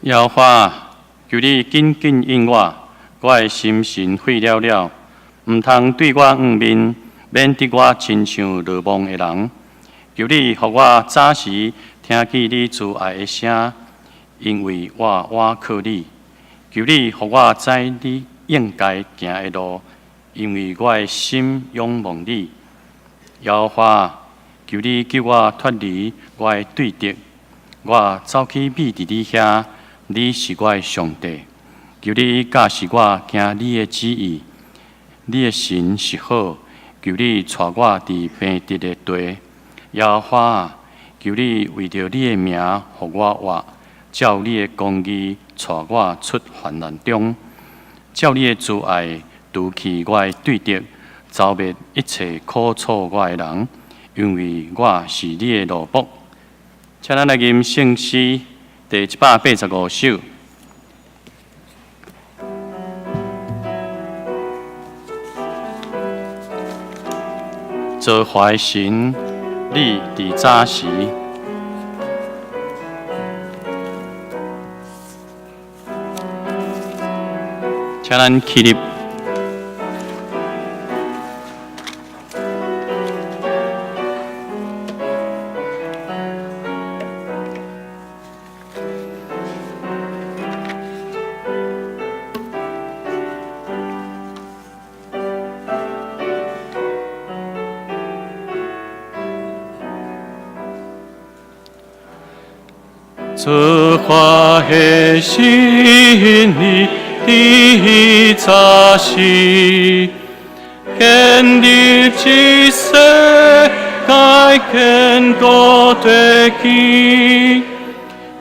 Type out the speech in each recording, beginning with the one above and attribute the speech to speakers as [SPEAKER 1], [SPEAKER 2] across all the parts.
[SPEAKER 1] 耶和華，求你緊緊應我，我的心神廢了了，毋通對我掩面，免得我親像落亡的人。求你予我早時聽見你慈愛的聲，因為我倚靠你。求你予我知你應該行的路，因為我的心仰望你。耶和華，求你救我脫離我的對敵，我走去覕佇你遐，你是我的上帝。求你教示我行你的旨意，你的神是好，求你帶我佇平直的地。耶和華，求你為著你的名予我活，照你的公義帶我出患難中，照你的慈愛除去我的對敵，剿滅一切苦楚我的人，因為我是你的奴僕。請咱來吟聖詩第185首。造化的神，你佇早時，請咱起立。造化的神，你佇早時，建立這世界堅固地基，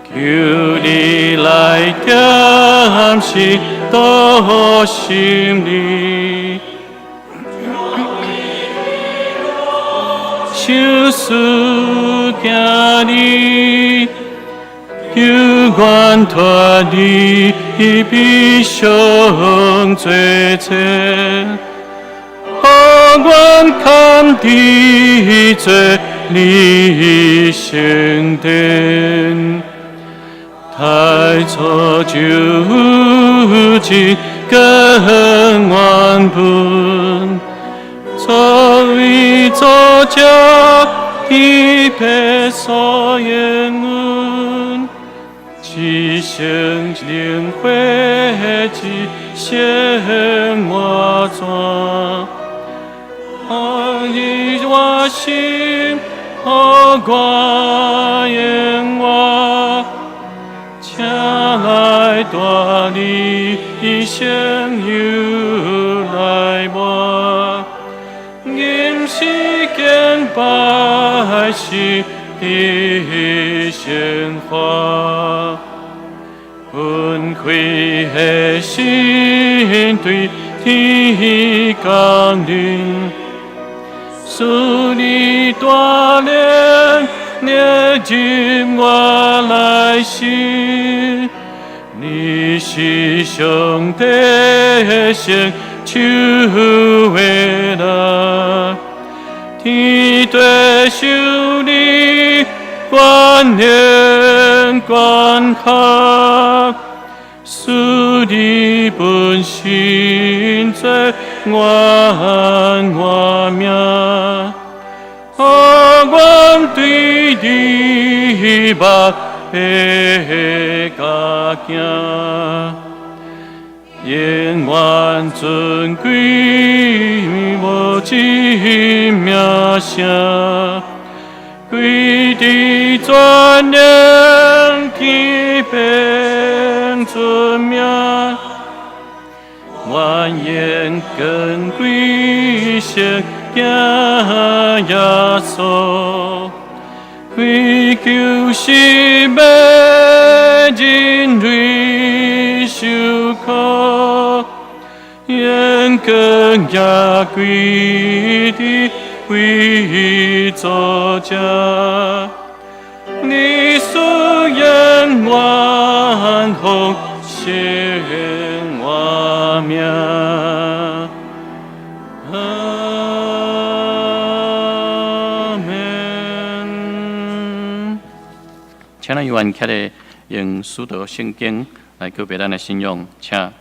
[SPEAKER 1] 求你來檢視度心裡，想思行你。求阮脫離悲傷罪債，予阮堪佇做你聖殿，太初就盡根原本，作為作者的白所言論。一生靈火，一生活轉，予你我心，予我永活，請來帶你聖油來抹，吟詩敬拜是的生活。分開的心對天降臨，賜你大能，捏進我內心。你是上帝聖手的人，天地受你關聯關合。賜你本心做阮活命，予阮對你目白甲行，永遠尊貴無盡名聲，歸佇全能天變尊名，願言更貴聖行耶穌，為救世欲人類受苦，願更也歸佇為作者，你賜永遠福生活命。阿門。請咱猶原徛咧用使徒聖經來告白咱的信仰，請。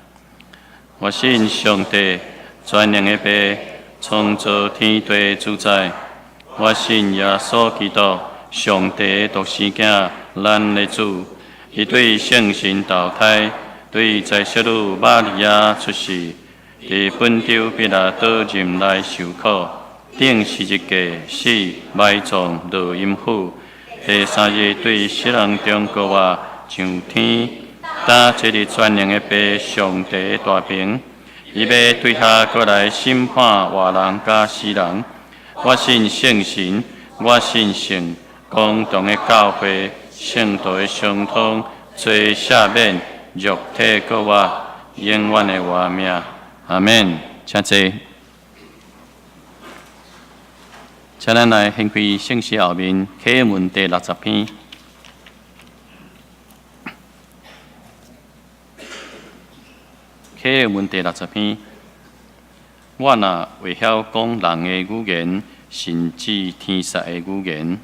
[SPEAKER 1] 我信上帝，全能的父，創造天地主宰。我信耶穌基督，上帝的獨生囝，咱的主。伊對聖神投胎，對在聖女瑪利亞出世，佇本丟彼拉多任內受苦，釘十字架死，埋葬落陰府。第三日對死人中復活，上天，擔坐佇全能的父上帝的大爿。伊欲對遐閣來審判活人佮死人。我信聖神，我信聖公同的教會，聖徒的相通，罪赦免，肉體復活，永遠的活命。阿們。請坐。請咱來掀開聖詩後面啟文第六十篇。啟文第六十篇，我若會曉講人的語言，甚至天使的語言，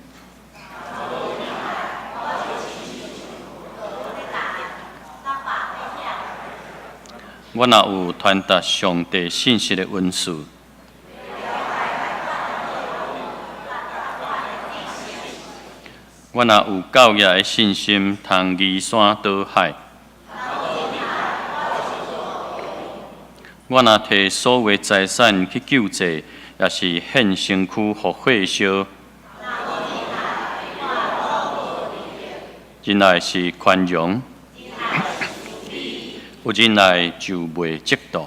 [SPEAKER 1] 我若有傳達上帝信息的恩賜，我若有教義的信心，通移山倒海。我若提所有財產去救濟，抑是獻身軀予火燒，仁愛是寬容，有仁愛就袂嫉妒，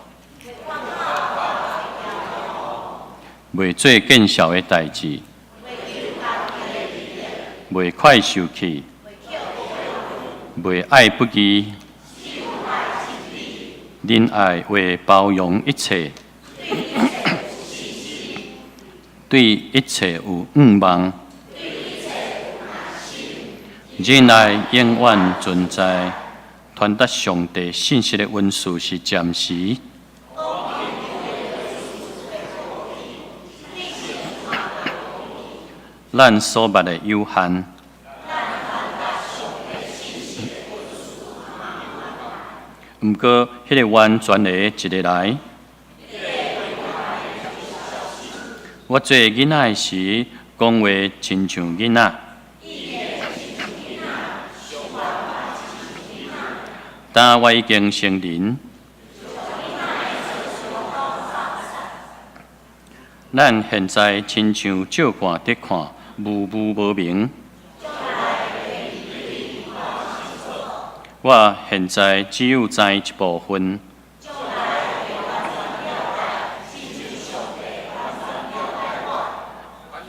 [SPEAKER 1] 袂做見笑的代誌，袂快受氣，袂愛不義。仁愛會包容一切，對一切有向望。仁愛永遠存在，傳達上帝信息的恩賜是暫時。咱所捌的有限。毋過，彼个完全的一个來。我做囡仔的時，講話親像囡仔。但我已經成人。咱現在親像照鏡佇看，模糊無明。我現在只有知一部分。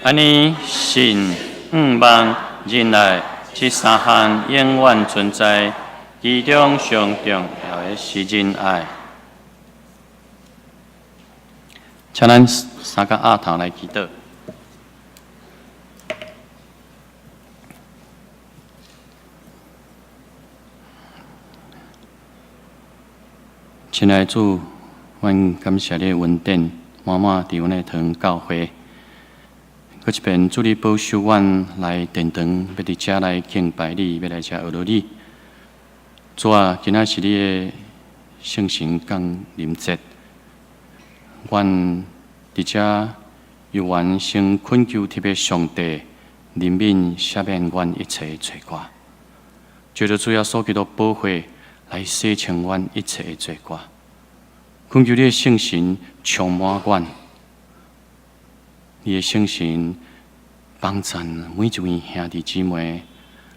[SPEAKER 1] 按呢，信、向望、仁愛，這三項永遠存在，其中上重要的是仁愛。請咱三個額頭來祈禱。親愛的主，阮感謝你的恩典，滿滿佇阮的堂教會。閣一遍，主你保守阮來殿堂，欲佇遮來敬拜你，欲來遮學著你。主啊，今仔是你的聖神降臨節，阮佇遮猶原先懇求特別上帝憐憫赦免阮一切的罪過，藉著主耶穌基督寶血來洗清阮一切的罪過，懇求你的聖神充滿阮，你的聖神幫贊每一位兄弟姊妹，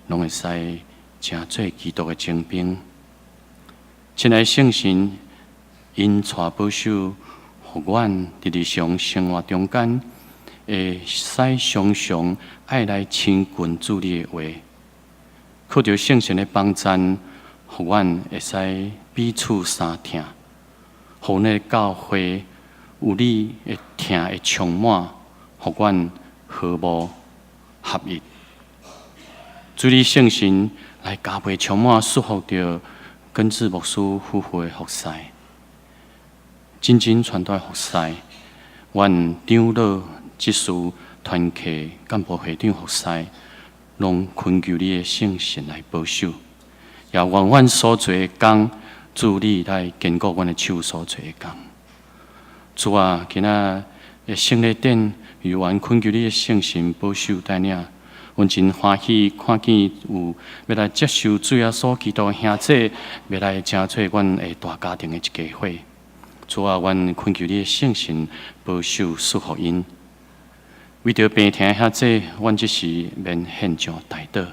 [SPEAKER 1] 攏會使成做基督的精兵。親愛的聖神，引帶保守，予阮佇日常生活中間，會使常常愛來親近主你的話，靠著聖神的幫贊，予阮會使彼此相疼，予阮的教會有你的疼會充滿，予阮和睦合一。主你聖神來加倍充滿，祝福著根治牧師夫婦的服侍，真真傳道服侍，阮長老執事團契幹部會長服侍，攏懇求你的聖神來保守。也願阮所做的工，主你來堅固阮的手所做的工。主啊，今仔的聖禮典，由阮懇求你的聖神保守帶領，阮真歡喜看見有欲來接受主耶穌基督兄弟，欲來成做阮的大家庭的一家伙。主啊，阮懇求你的聖神保守賜福𪜶。為著病疼遐濟，阮這時免獻上代禱。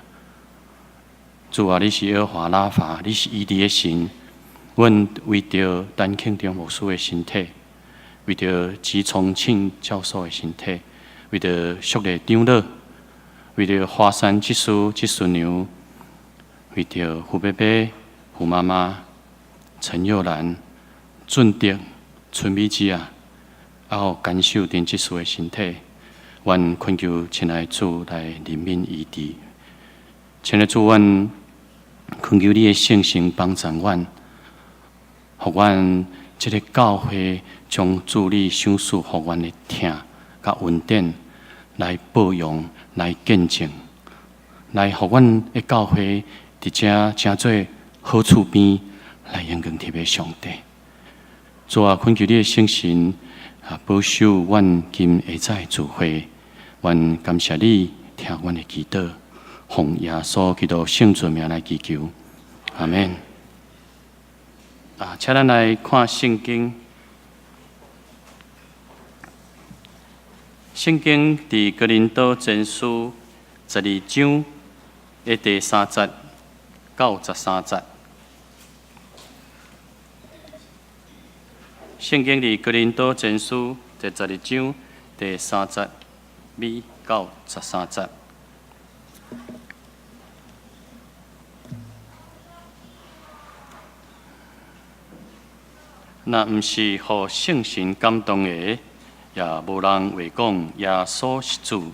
[SPEAKER 1] 主啊，你是耶和華拉法，你是醫治的神。阮為著陳慶忠牧師的身體，為著錢聰慶教授的身體，為著淑麗長老，為著華山執事執事娘，為著胡伯伯、胡媽媽、陳幼蘭、俊德、春美姊啊，還有甘秀珍執事的身體，阮懇求親愛主來憐憫醫治。親愛主，阮懇求你的聖神幫助阮，予阮這个教會將主你賞賜予阮的疼佮恩典來報揚、來見證，來予阮的教會佇遮成做好厝邊來榮光特別上帝。主啊，懇求你的聖神啊，保守阮今下早的聚會。阮感謝你聽阮的祈禱，奉耶穌基督聖尊名來祈求，阿們。啊，請咱來看聖經。聖經佇哥林多前書十二章的第三節到十三節。聖經佇哥林多前書第十二章第三節尾到十三節。若毋是予聖神感動的，也無人會講耶穌是主。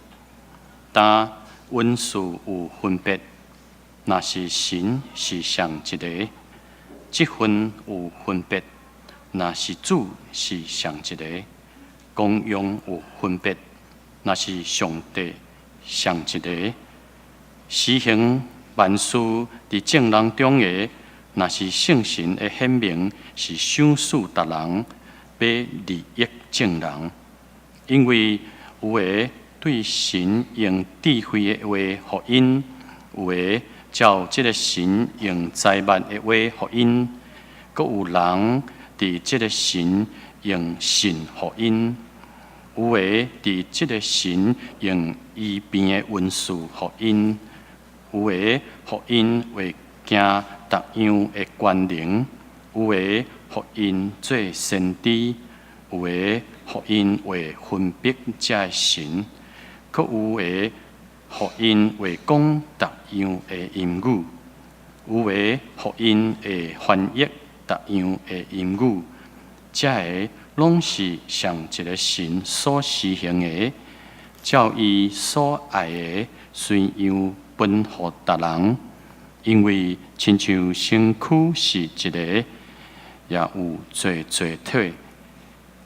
[SPEAKER 1] 但恩賜有分別，若是神是上一个；職分有分別，若是主是上一个；功用有分別，若是上帝上一个。施行萬事佇眾人中的，若是聖神的顯明，是賞賜逐人，欲利益眾人。因為有的對神用智慧的話福音，有的照這个神用才捌的話福音，閣有人佇這个神用信福音，有的佇這个神用醫病的恩賜福音，有的福音會行各樣的權能，有的福音做先知，有的福音會分別這个神，閣有的福音會講各樣的言語，有的福音會翻譯各樣的言語，這个攏是上一个神所施行的，照伊所愛的隨樣分予逐人。因為親像身軀是一个，也有濟濟體，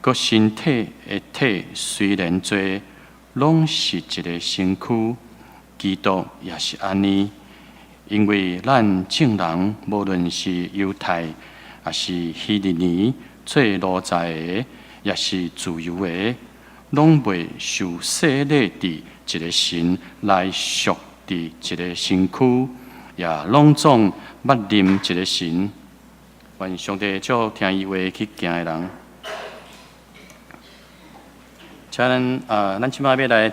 [SPEAKER 1] 閣身體的體雖然濟，攏是一个身軀。基督也是按呢。因為咱眾人無論是猶太，抑是希利尼，做奴才的，抑是自由的，攏袂受洗禮佇一个神來屬佇一个身軀。也攏總捌啉一个神。願上帝祝聽伊話去行的人。請咱啊，咱這擺欲來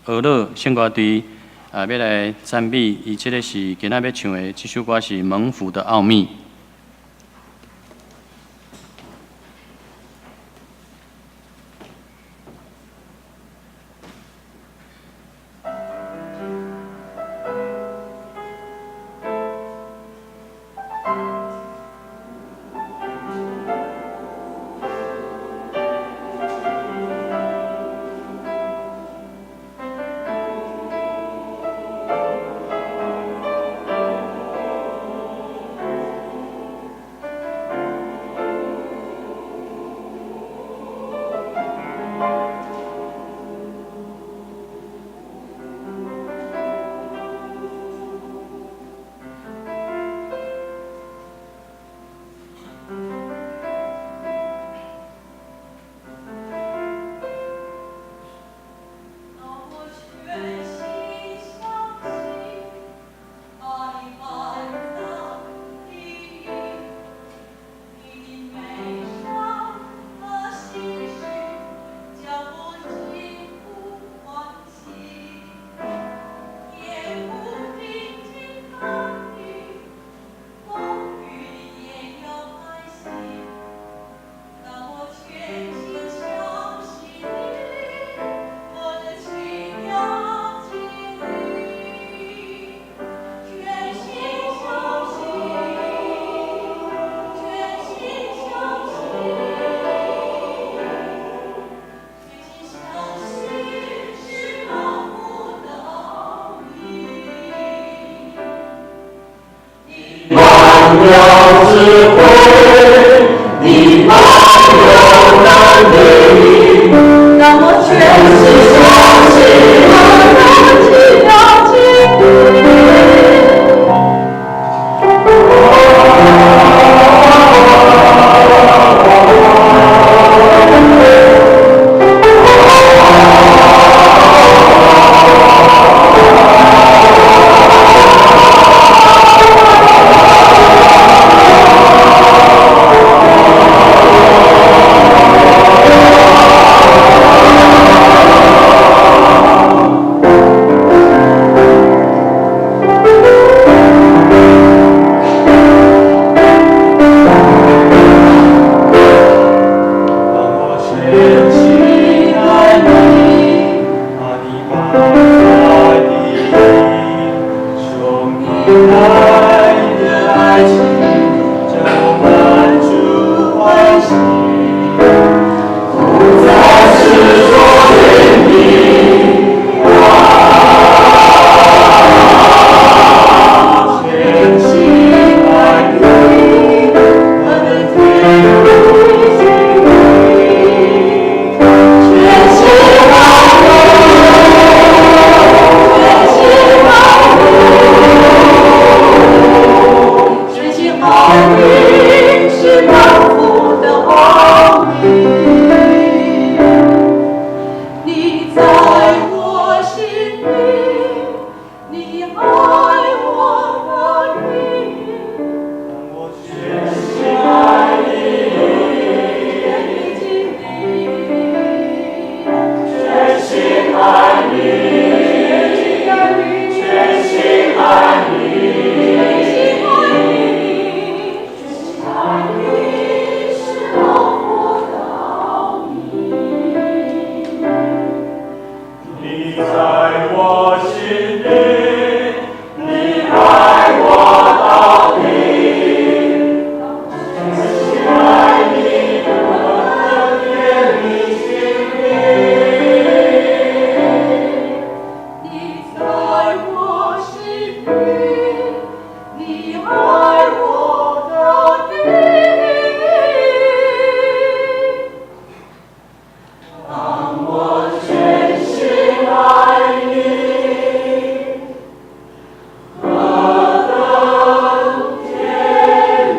[SPEAKER 1] 學樂聖歌隊啊，欲來讚美伊。這个是今仔欲唱的這首歌是《蒙福的奧秘》。
[SPEAKER 2] 智慧，你满有能力。
[SPEAKER 3] 当我全心相信，何等奇妙经历。
[SPEAKER 2] 当我全心爱你，把你摆在第一，求你爱的爱情，叫我满足欢喜，不再是昨天的我，全心爱你，何等甜蜜经历，
[SPEAKER 3] 全心爱你，全心爱你，全心爱你是蒙福的奥秘。你在我心裡，你愛我到底。
[SPEAKER 2] 當我全心愛你，
[SPEAKER 3] 甜蜜經歷，
[SPEAKER 2] 全心愛你，
[SPEAKER 3] 全
[SPEAKER 2] 全
[SPEAKER 3] 心
[SPEAKER 2] 心愛你，
[SPEAKER 3] 愛你，全心愛你是蒙福的奧秘。
[SPEAKER 2] 你在我心裡，你愛我到底。全心愛你，何等甜蜜經歷。
[SPEAKER 3] 你在我心裡，你愛我到底。
[SPEAKER 2] 當我全心愛你，何等甜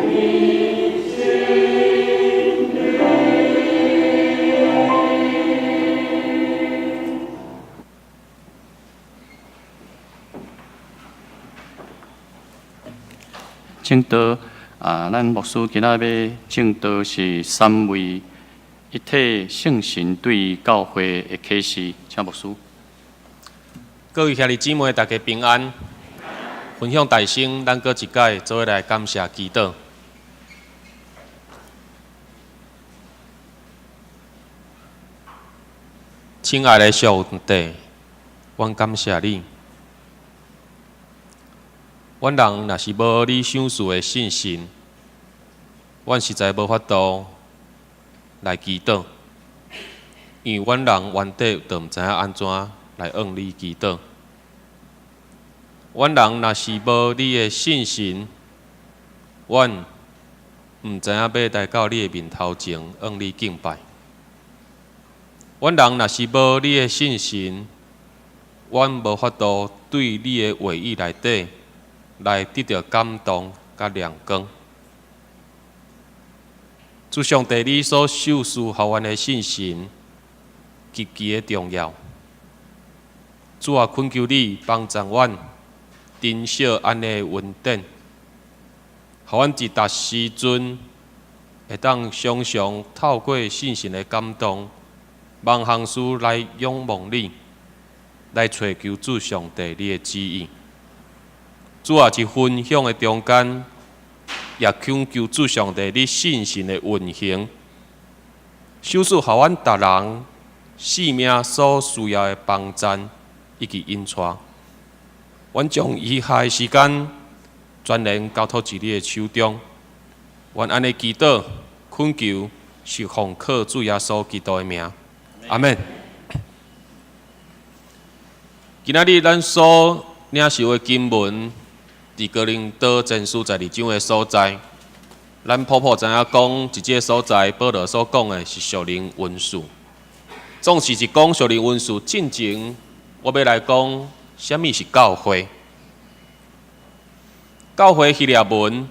[SPEAKER 2] 蜜經歷。
[SPEAKER 1] 證道啊，咱牧師今仔欲證道是三位一體聖神對教會的啟示，請牧師。
[SPEAKER 4] 各位兄弟姊妹，大家平安。分享大聲，咱閣一擺做伙來感謝祈禱。親愛的上帝，阮感謝你。阮人若是無你賞賜的信心，阮實在無法度來祈禱，因為阮人原底就毋知影按怎來向你祈禱。阮人若是無你的信心，阮毋知影欲來到你的面頭前向你敬拜。阮人若是無你的信心，阮無法度對你的話語內底來得著感動佮亮光。主上帝，你所賞賜予阮的信心極其的重要。主啊，懇求你幫助阮珍惜按呢的恩典，予阮佇逐時陣會當常常透過信心的感動，萬項事來仰望你，來揣求主上帝你的旨意。主啊，佇分享的中間，也懇求主上帝你信心的運行，賞賜予阮逐人性命所需要的幫贊以及引帶。阮將餘下的時間全然交託佇你的手中。阮按呢祈禱，懇求是奉靠主耶穌基督的名，阿們。今仔日咱所領受的經文，佇哥林多前書十二章的所在。咱普普知影講，佇這个所在，保羅所講的是屬靈恩賜。總是一講屬靈恩賜，進前我欲來講，啥物是教會？教會希臘文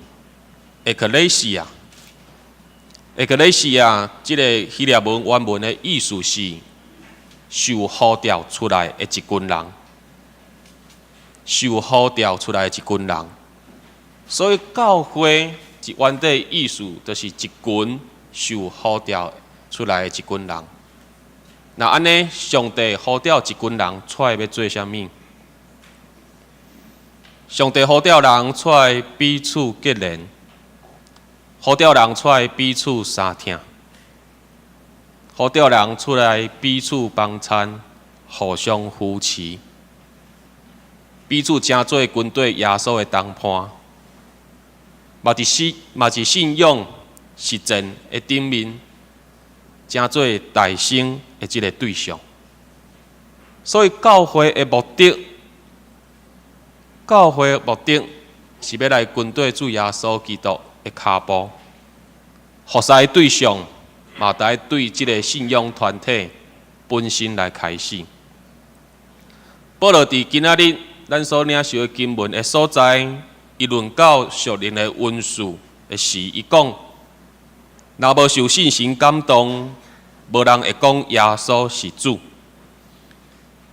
[SPEAKER 4] ekklesia，ekklesia 這个希臘文原文的意思是受呼召出來的一群人，受呼召出來的一群人。所以教會一原底意思就是一群受呼召出來的一群人。若按呢，上帝呼召一群人出來欲做啥物？上帝呼召人出來彼此結連，呼召人出來彼此相疼，呼召人出來彼此幫襯，互相扶持，彼此成做跟綴耶穌的同伴，嘛佇信仰實踐的頂面，成做代生的這个對象。所以教會的目的，教會的目的是欲來跟綴主耶穌基督的跤步，服侍的對象嘛，得對這个信仰團體本身來開始。保羅佇今仔日咱所領受的經文的所在，伊論到屬靈的恩賜的時，伊講：若無受聖神感動，無人會講耶穌是主。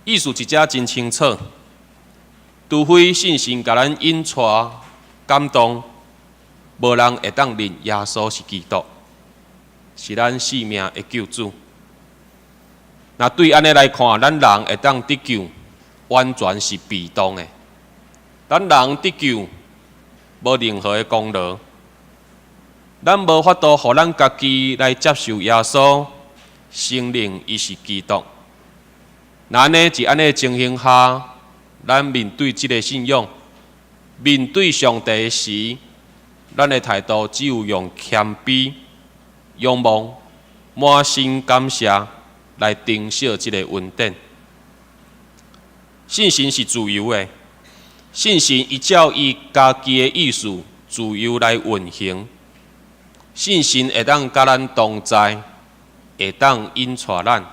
[SPEAKER 4] 意思佇遮真清楚，除非聖神共咱引帶感動，無人會當認耶穌是基督，是咱性命的救主。若對按呢來看，咱人會當得救，完全是被動的。咱人得救，無任何的功勞，咱無法度予咱家己來接受耶穌，承認伊是基督。若按呢，佇按呢情形下，咱面對這个信仰，面對上帝時，咱的態度只有用謙卑、仰望、滿心感謝來珍惜這个恩典。信心是自由的，信心伊照伊家己的意思自由來運行。信心會當佮咱同在，會當引帶咱，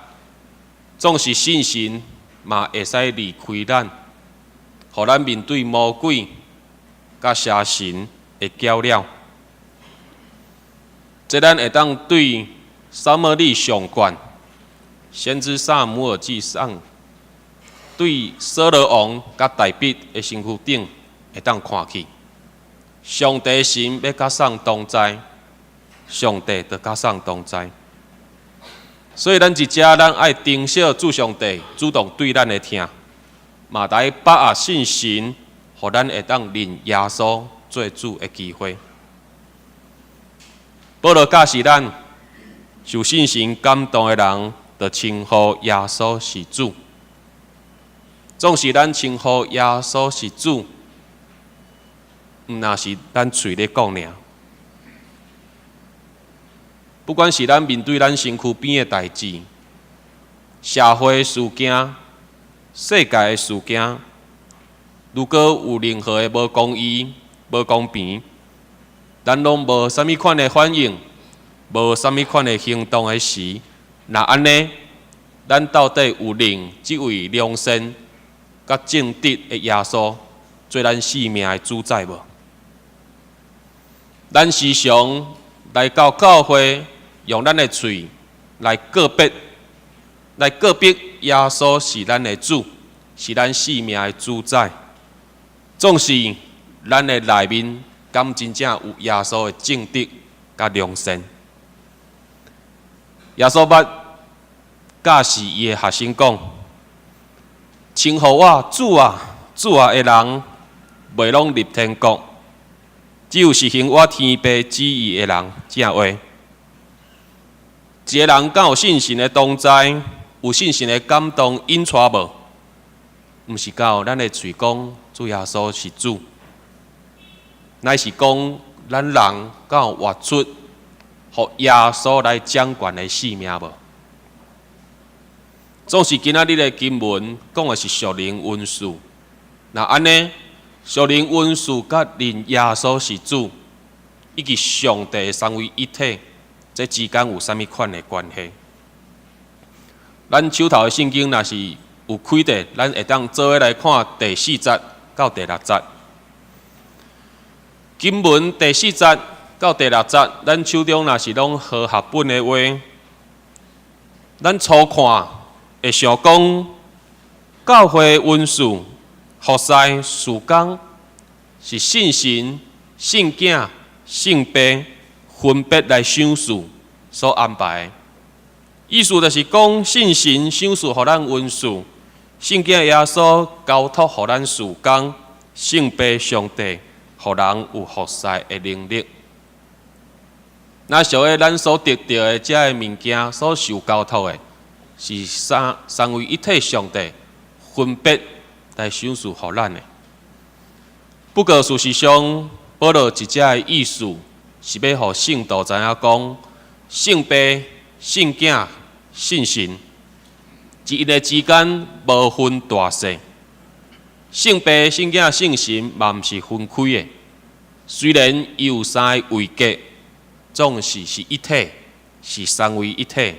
[SPEAKER 4] 總是信心嘛會使離開咱，予咱面對魔鬼佮邪神的攪擾。這咱會當對撒母耳上卷，先知撒母耳記上，對掃羅王佮大衛的身軀頂會當看去，上帝神欲佮啥同在，上帝就佮啥同在。所以咱佇遮，咱愛珍惜主上帝主動對咱的疼，嘛來把握信心，予咱會當認耶穌做主的機會。保羅教示咱，受聖神感動的人，就稱呼耶穌是主。總是咱稱呼耶穌是主，毋若是咱喙咧講爾。不管是咱面對咱身軀邊的代誌、社會事件、世界的事件，如果有任何的無公義、無公平，咱攏無啥物款的反應，無啥物款的行動的時，若按呢，咱到底有認這位良善佮正直的耶穌做咱性命的主宰無？咱時常來到教會，用咱的喙來告別，來告別耶穌是咱的主，是咱性命的主宰。總是咱的內面，敢真正有耶穌的正直佮良善？耶穌捌教示伊的學生講：稱呼我主啊、主啊的人，袂攏入天國；只有實行我天父旨意的人，正話。一个人敢有聖神的同在，有聖神的感動引帶無？毋是靠咱的喙講主耶穌是主，乃是講咱人敢有活出予耶穌來掌權的生命無？總是今仔日的經文講的是屬靈恩賜，若按呢，屬靈恩賜佮認耶穌是主，以及上帝三位一體，這之間有啥物款的關係？咱手頭的聖經若是有開的，咱會當做伙來看第四節到第六節。經文第四節到第六節，咱手中若是攏和合本的話，咱初看會想講，教會恩賜、服侍、事工是聖神、聖囝、聖父分別來賞賜所安排的。意思就是講，聖神賞賜予咱恩賜，聖囝耶穌交託予咱事工，聖父上帝予人有服侍的能力。那屬於咱所得著的這个物件，所受交託的，是三位一體上帝分別來賞賜予咱的。不過事實上，保羅佇遮的意思是欲予信徒知影講，聖父、聖囝、聖神，佇𪜶的之間無分大細。聖父、聖囝、聖神嘛毋是分開的，雖然伊有三个位格，總是是一體，是三位一體。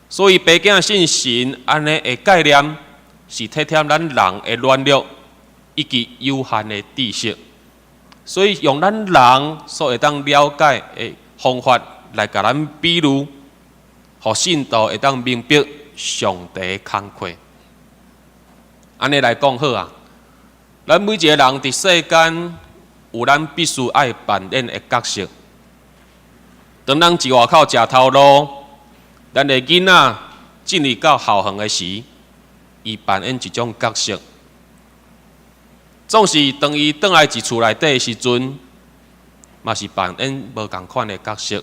[SPEAKER 4] 所以，父囝聖神按呢的概念，是體貼咱人的軟弱以及有限的知識，所以用咱人所會當了解的方法來共咱比喻，予信徒會當明白上帝的工課。按呢來講好啊，咱每一个人佇世間有咱必須愛扮演的角色。當咱佇外口食頭路，咱的囡仔進入到校園的時，伊扮演一種角色。總是當伊轉來佇厝內底的時陣，嘛是扮演無仝款的角色。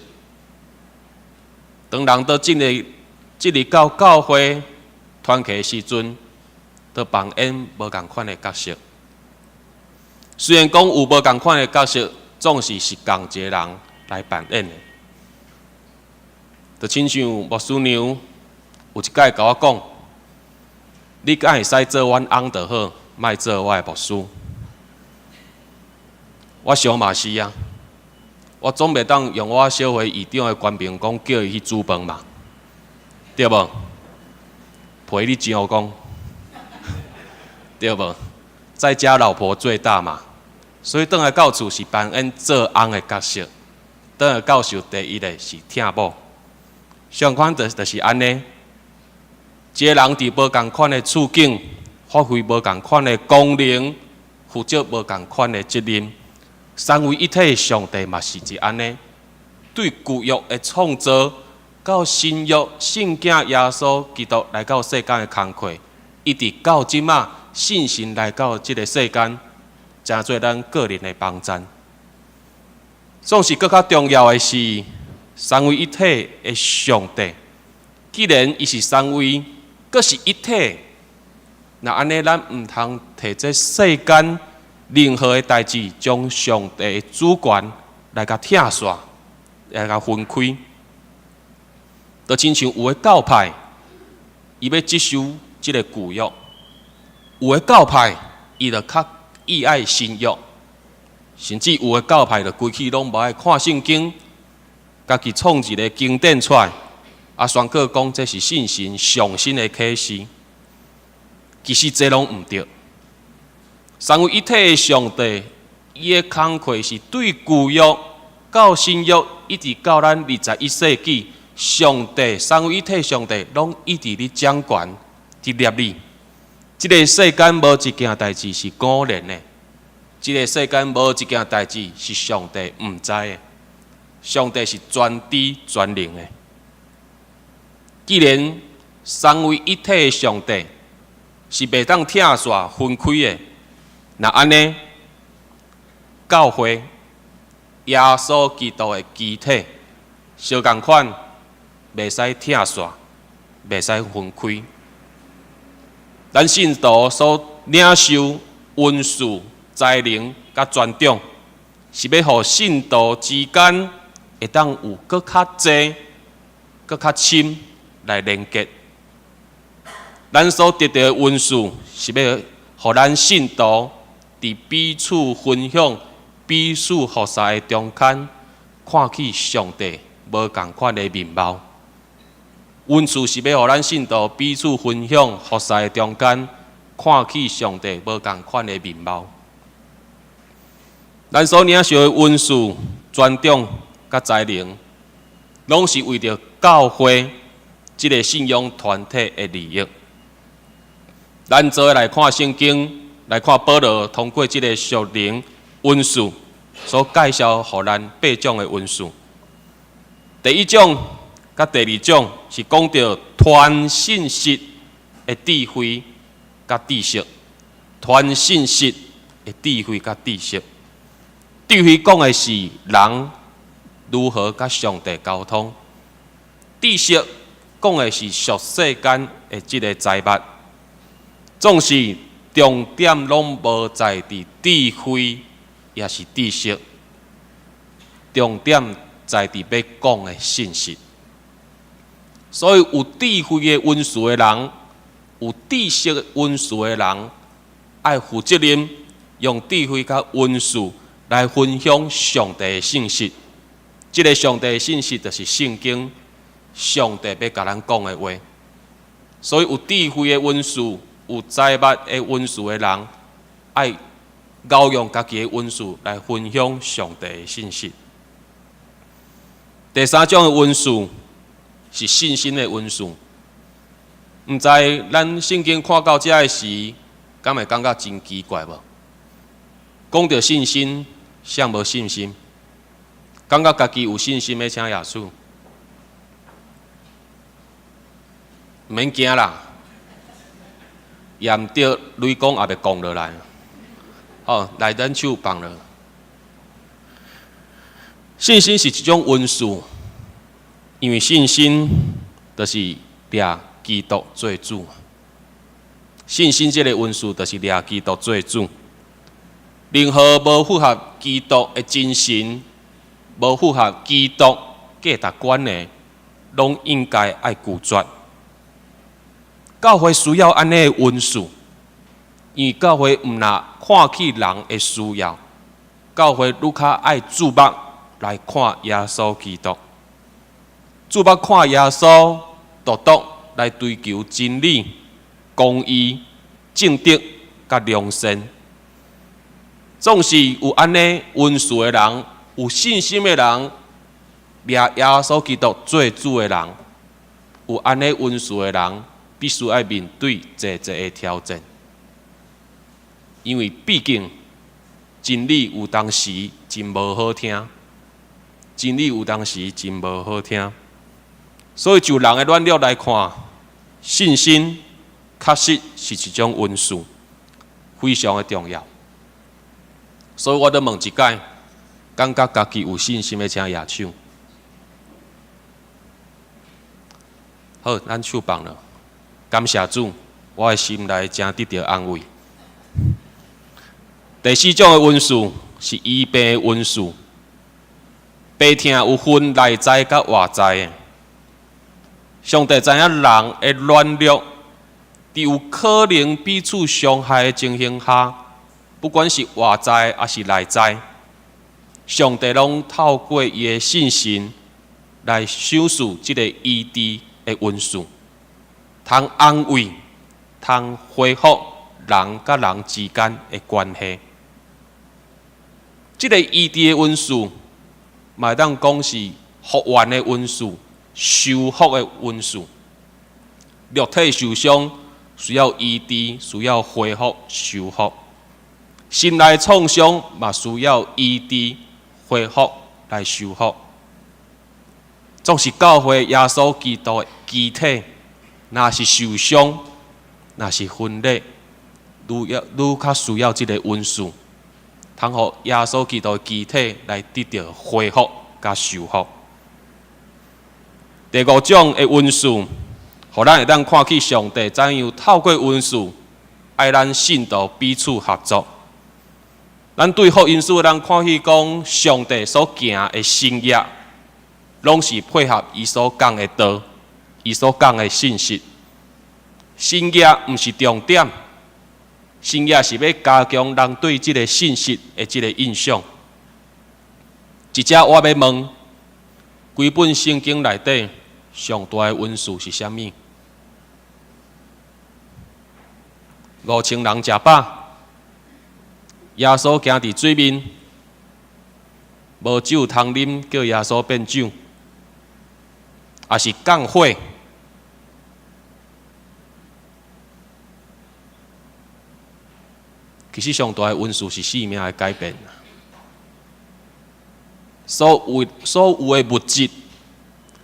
[SPEAKER 4] 當人都進入到教會團契的時陣，都扮演無仝款的角色。雖然講有無仝款的角色，總是是仝一個人來扮演的。就親像牧師娘有一擺共我講：你敢會使做阮翁就好，莫做我的牧師。我想嘛是啊，我總袂當用我小會議長的權柄講叫伊去煮飯嘛，對無？陪你上講，對無？在家老婆最大嘛，所以轉來到厝是扮演做翁的角色，轉來教授第一个是疼某。相款就是按呢，一个人佇無仝款的處境，發揮無仝款的功能，負責無仝款的責任。三位一體的上帝嘛是一按呢，對舊約的創造，到新約聖囝耶穌基督來到世間的工課，一直到這馬聖神來到這个世間，成做咱個人的幫贊。總是閣較重要的是，三位一體的上帝，既然伊是三位，閣是一體，那按呢，咱毋通提這世間任何的代誌，將上帝的主權來共拆散，來共分開。就親像有的教派，伊欲接受這个舊約；有的教派，伊就較喜愛新約；甚至有的教派就規氣攏無愛看聖經，家己創一个經典出來，啊，宣告講這是聖神上新的啟示。其實這攏毋對。三位一體的上帝，伊的工課是對舊約到新約，一直到咱21世紀，上帝三位一體上帝攏一直咧掌權、佇捏理。這个世間無一件代誌是偶然的，這个世間無一件代誌是上帝毋知的。上帝是全知全能的。既然三位一體的上帝是袂當拆散分開的，那按呢，教會耶穌基督的肢體，相仝款袂使拆散，袂使分開。咱信徒所領受恩賜、才能佮尊長，是欲予信徒之間會當有閣較濟、閣較深來連結。咱所得著的恩賜，是欲予咱信徒佇彼此分享、彼此服侍的中間，看見上帝無仝款的面貌。恩賜是欲予咱信徒彼此分享服侍的中間，看見上帝無仝款的面貌。咱所領受的恩賜、專長佮才能，攏是為著教會這个信仰團體的利益。咱做伙來看聖經，來看保羅通過這個屬靈恩賜所介紹予咱八種的恩賜。第一種佮第二種是講著傳信息的智慧佮知識，傳信息的智慧佮知識。智慧講的是人如何佮上帝溝通，知識講的是屬世間的這个財物。總是重點攏無在佇智慧，抑是知識，重點在佇欲講的信息。所以有智慧的恩賜的人，有知識的恩賜的人，愛負責任，用智慧佮恩賜來分享上帝的信息。這个上帝的信息就是聖經，上帝欲共咱講的話。所以有智慧的恩賜，有財物的恩賜的人，愛運用家己的恩賜來分享上帝的信息。第三種的恩賜是信心的恩賜。毋知咱聖經看到遮的時，敢會感覺真奇怪無？講著信心，誰無信心？感覺家己有信心的，請舉手。毋免驚啦，也毋著雷公也袂降落來。好，來咱手放落。信心是一種恩賜，因為信心就是掠基督做主。信心這个恩賜就是掠基督做主。任何無符合基督的精神，無符合基督價值觀的，攏應該愛拒絕。教會需要按呢的恩賜，因為教會毋若看起人的需要，教會愈較愛注目來看耶穌基督，注目看耶穌，獨獨來追求真理、公義、正直佮良善。總是有按呢恩賜的人，有信心的人，掠耶穌基督做主的人，有按呢恩賜的人，必須愛面對濟濟的挑戰，因為畢竟真理有當時真無好聽，真理有當時真無好聽，所以就人的軟弱來看，信心確實是一種恩賜，非常的重要。所以我閣問一擺，感覺家己有信心的，請舉手。好，咱手放落。感謝主，我的心內誠得著安慰。第四種的恩賜是醫病的恩賜。病痛有分內在佮外在的。上帝知影人的軟弱，佇有可能彼此傷害的情形下，不管是外在抑是內在，上帝攏透過伊的聖神來賞賜這个醫治的恩賜，通安慰、通恢復人佮人之間的關係。這个醫治的恩賜，嘛會當講是復原的恩賜、修復的恩賜。肉體受傷需要醫治，需要恢復、修復；心內創傷嘛需要醫治、恢復來修復。總是教會耶穌基督的肢體，若是受傷，若是分裂，愈要愈較需要這个恩賜，通予耶穌基督的肢體來得著恢復佮修復。第五種的恩賜，予咱會當看見上帝怎樣透過恩賜，愛咱信徒彼此合作。咱對福音書，咱看見講上帝所行的神業，攏是配合伊所講的道，伊所講的信息。神業毋是重點，神業是欲加強人對這个信息的這个印象。一隻我欲問，規本聖經內底上大的恩賜是啥物？5000人食飽，耶穌行佇水面，無酒通啉，叫耶穌變酒，抑是降火？其實上大的恩賜是生命的改變。所有所有的物質，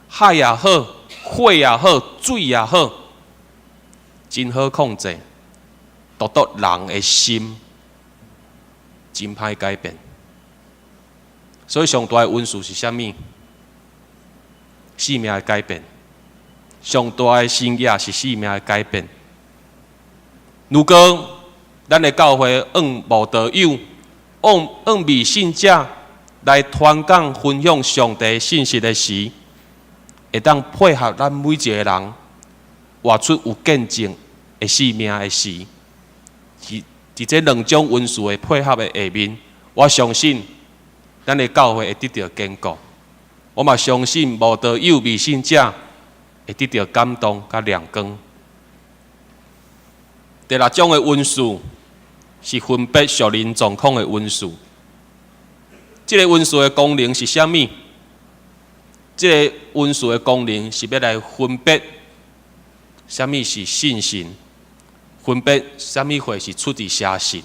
[SPEAKER 4] 海也好，火也好，水也好，真好控制，獨獨人的心真歹改變。所以上大的恩賜是啥物？生命的改變。上大的神蹟是生命的改變。如果咱的教會按慕道友、按按未信者來傳講分享上帝信息的時，會當配合咱每一個人活出有見證的生命的時，佇佇這兩種恩賜的配合的下面，我相信咱的教會會得著堅固。我嘛相信慕道友未信者會得著感動佮亮光。第六種的恩賜是分別屬靈狀況的恩賜。這个恩賜的功能是啥物？這个恩賜的功能是欲來分別啥物是信神，分別啥物貨是出自邪神。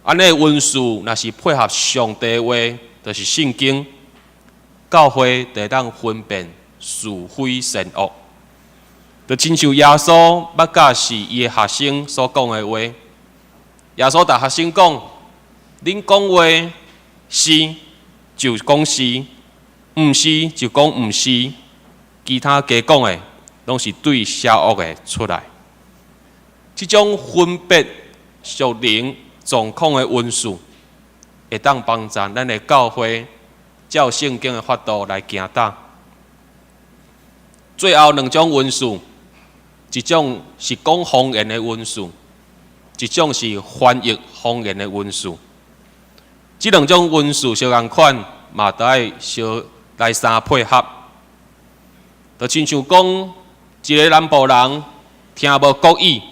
[SPEAKER 4] 按呢恩賜若是配合上帝話，就是聖經，教會就會當分辨是非善惡。就親像耶穌捌教示伊的學生所講的話，耶穌共學生講：恁講話是就講是，毋是就講毋是，其他加講的攏是對邪惡的出來。這種分別屬靈狀況的恩賜，會當幫助咱的教會照聖經的法度來行走。最後兩種恩賜，一種是講方言的恩賜，一種是翻譯方言的恩賜。這兩種恩賜相仝款，嘛都愛相來相配合。就親像講，一个南部人聽無國語，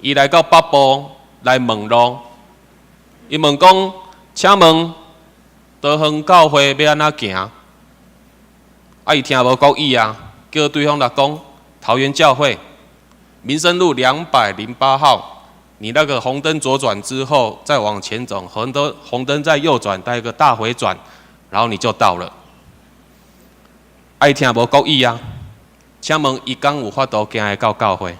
[SPEAKER 4] 伊來到北部來問路，伊問講：請問桃園教會欲按怎行？啊，伊聽無國語啊，叫對方來講桃園教會民生路208號。你那個紅燈左轉之後，再往前走，紅燈再右轉，帶一個大迴轉，然後你就到了。啊，伊聽無國語啊，請問伊敢有法度行會到教會？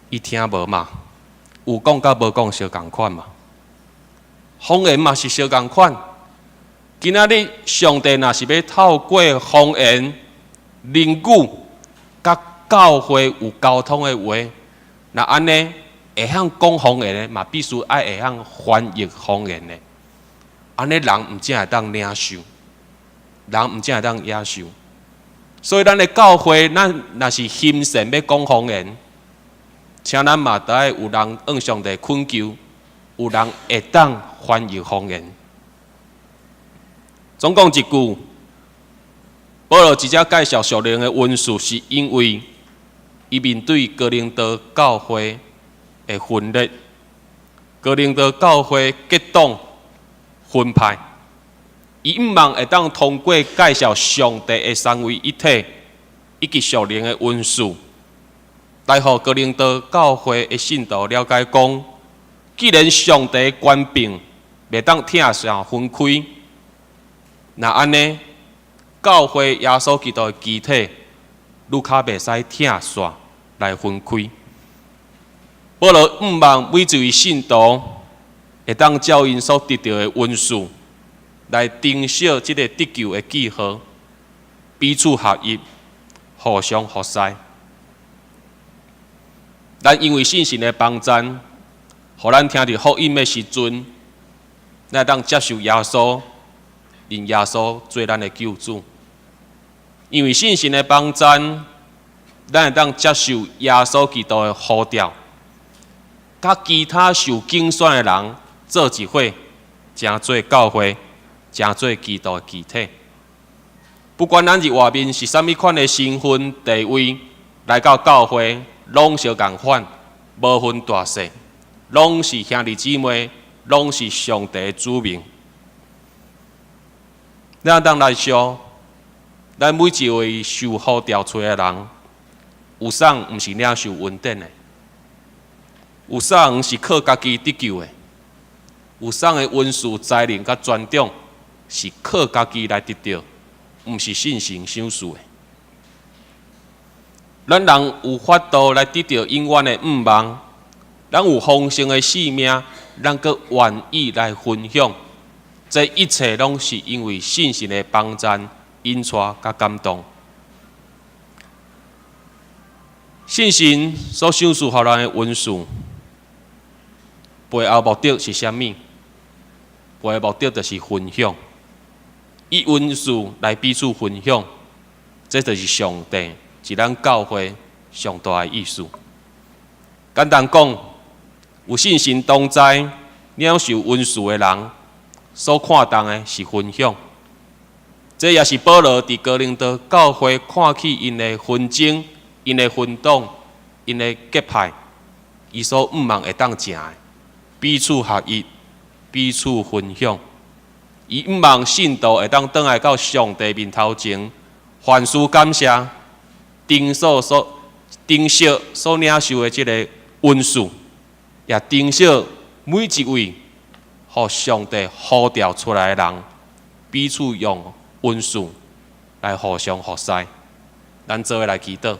[SPEAKER 4] 伊聽無嘛？有講佮無講相仝款嘛？方言嘛是相仝款。今仔日上帝若是欲透過方言、靈語，佮教會有溝通的話，若按呢，會曉講方言的嘛，必須愛會曉翻譯方言的。按呢人毋才會當領受，人毋才會當領受。所以咱的教會，咱若是興盛欲講方言，請咱嘛著愛有人向上帝懇求，有人會當翻譯方言。總講一句，保羅直接介紹屬靈的恩賜，是因為伊面對哥林多教會的分裂，哥林多教會結黨分派，伊毋望會當通過介紹上帝的三位一體以及屬靈的恩賜，來予哥林多教會的信徒了解講，既然上帝權柄袂當拆線分開，若按呢，教會耶穌基督的肢體，愈較袂使拆線來分開。保羅毋望每一位信徒會當照𪜶所得著的恩賜來珍惜這个得救的記號，彼此合一，互相服侍。咱因為信心的幫贊，予咱聽著福音的時陣，咱會當接受耶穌，認耶穌做咱的救主。因為信心的幫贊，咱會當接受耶穌基督的呼召，佮其他受揀選的人做一伙，成做教會。成做基督的肢體。不管咱佇外面是啥物款的身份地位，來到教會，攏相仝款，無分大細，攏是兄弟姊妹，攏是上帝的子民。咱當來說，咱每一位受呼召出來的人，有啥毋是領受恩典的？有啥是靠家己得救的？有啥的恩賜、才能佮專長是靠家己來得著，毋是聖神賞賜的。咱人有法度來得著永遠的向望，咱有豐盛的生命，咱閣願意來分享。這一切攏是因為聖神的幫贊、引帶佮感動。聖神所賞賜予咱的恩賜，背後目的是啥物？背後目的就是分享，以恩賜來彼此分享，這就是上帝佇咱教會上大的意思。簡單講，有聖神同在、領受恩賜的人，所看重的是分享。這也是保羅佇哥林多教會看起𪜶的紛爭、𪜶的分黨、𪜶的結派，伊所向望會當成的，彼此合一、彼此分享。伊向望信徒會當轉來到上帝面頭前，凡事感謝，珍惜所珍惜所領受的這个恩賜，也珍惜每一位予上帝呼召出來的人，彼此用恩賜來互相服侍。咱做伙來祈禱。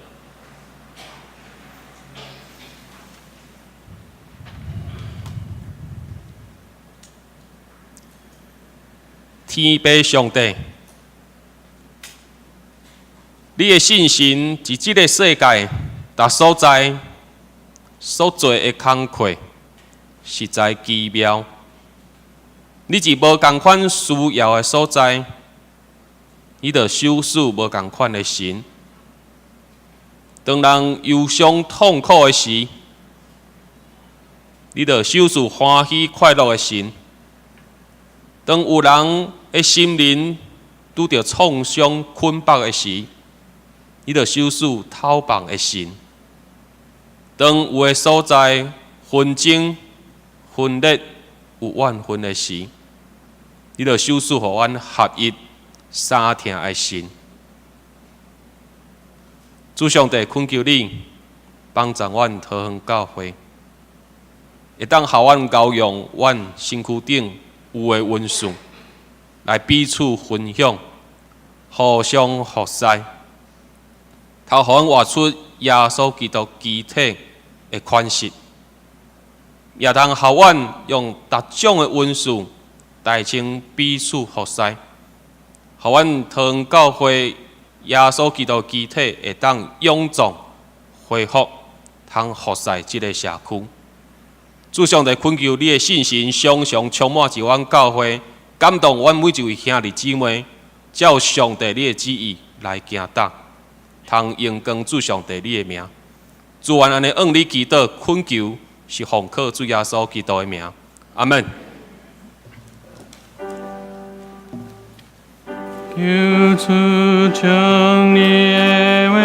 [SPEAKER 4] 天父上帝，你的信心佇這个世界逐所在所做的工課，實在奇妙。你佇無仝款需要的所在，你就賞賜無仝款的神。當人憂傷痛苦的時，你就賞賜歡喜快樂的神。當有人的心靈拄著創傷捆綁的時，你就賞賜透放的神。當有的所在紛爭、分裂、有怨恨的時，你就賞賜予阮合一、相疼的神。主上帝，懇求你幫助阮桃園教會，會當予阮交用阮身軀頂有的恩賜，來彼此分享，互相服侍，通予阮活出耶穌基督肢體的款式，也通予阮用各種的恩賜代稱彼此服侍，予阮桃園教會耶穌基督肢體會當勇壯恢復，通服侍這个社區。主上帝懇求你的聖神常常充滿佇阮教會，感動阮每一位兄弟姊妹，照上帝你的旨意來行動，通榮光主上帝你的名。主阮按呢向你祈禱懇求，是奉靠主耶穌基督的名。阿門。
[SPEAKER 1] 求主將你的話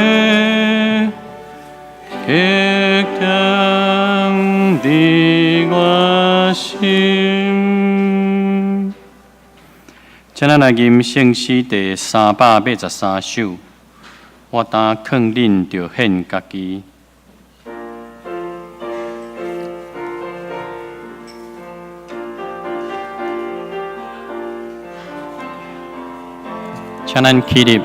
[SPEAKER 1] 刻釘佇我心。請咱來吟聖詩第383首。我當囥恁著獻家己。請咱起立。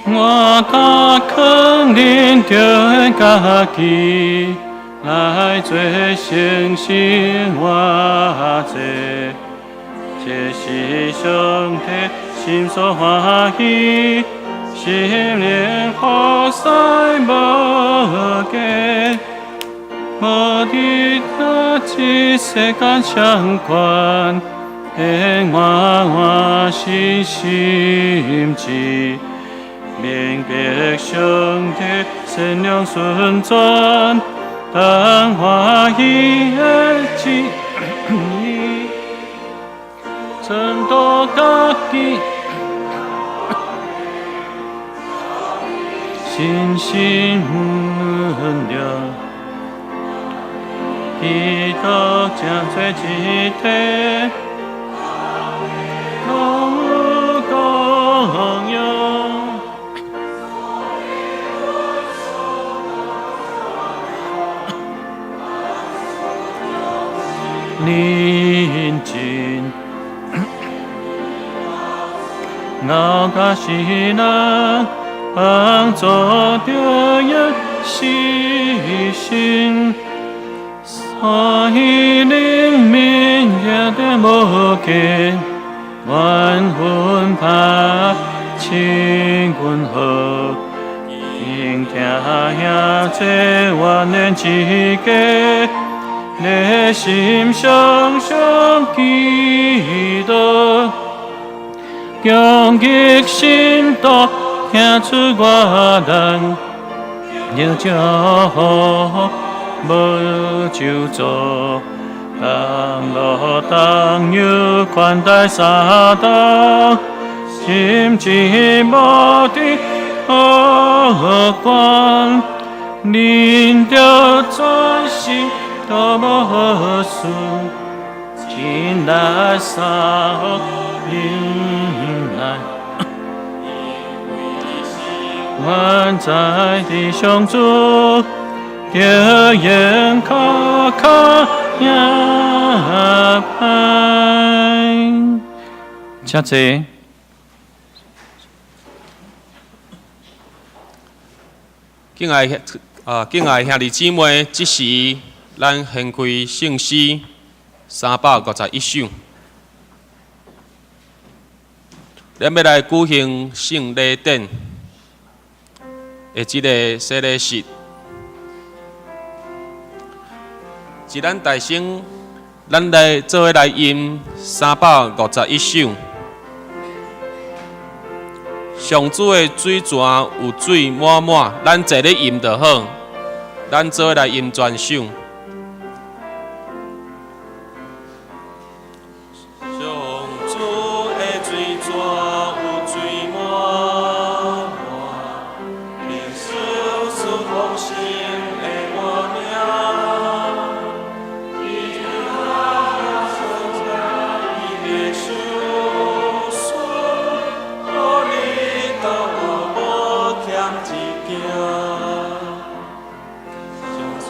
[SPEAKER 1] 我當囥恁著獻家己，來做聖神活祭，這是上帝心所歡喜，心靈服侍無假。無佇這世間相關，永遠心心志，明白上帝善良純全，當歡喜的旨意，成就家己，信心穩了，基督成做一體，攏有共用。認真，咬甲死人，幫助著伊死心，所以靈命也得無見，萬分拍千軍好，聽聽兄弟萬年之家。內心常常祈禱，強極信徒行出我難，得祝福無咒詛，同樂同遊款待三道，心志無敵何關，恁著專心。都無事，進來三忍耐，願在地上主，得言可靠也歹。請坐。
[SPEAKER 4] 敬愛啊，敬愛兄弟姊妹，這時咱掀開聖詩351首，咱欲來舉行聖禮典的這个洗禮式。是咱大聲，咱來做伙來吟351首。上主的水泉有水滿滿，咱坐咧吟就好。咱做伙來吟全首。上主的水泉有水滿滿，靈修賜豐盛的活命。伊的手術，予你到我無欠一件。上主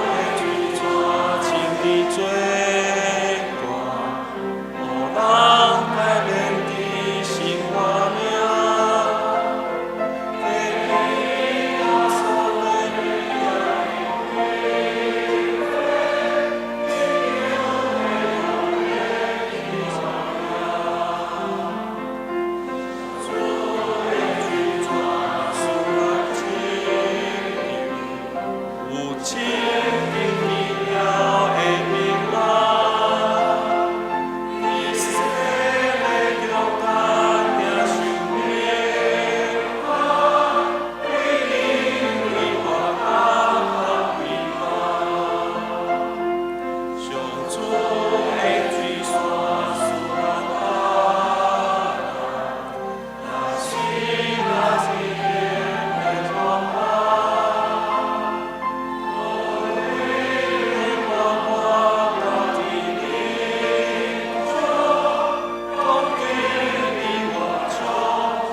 [SPEAKER 4] 的水泉清甜做大，予人改變的生活命。第一耶穌的主的水泉赐咱拯救，有清淨奇妙的平安。伫洗禮中咱領受變化，為你為我擔當悲哀。上主的水泉賜咱安那是那一天的充滿，予我到伫靈中，講給你我充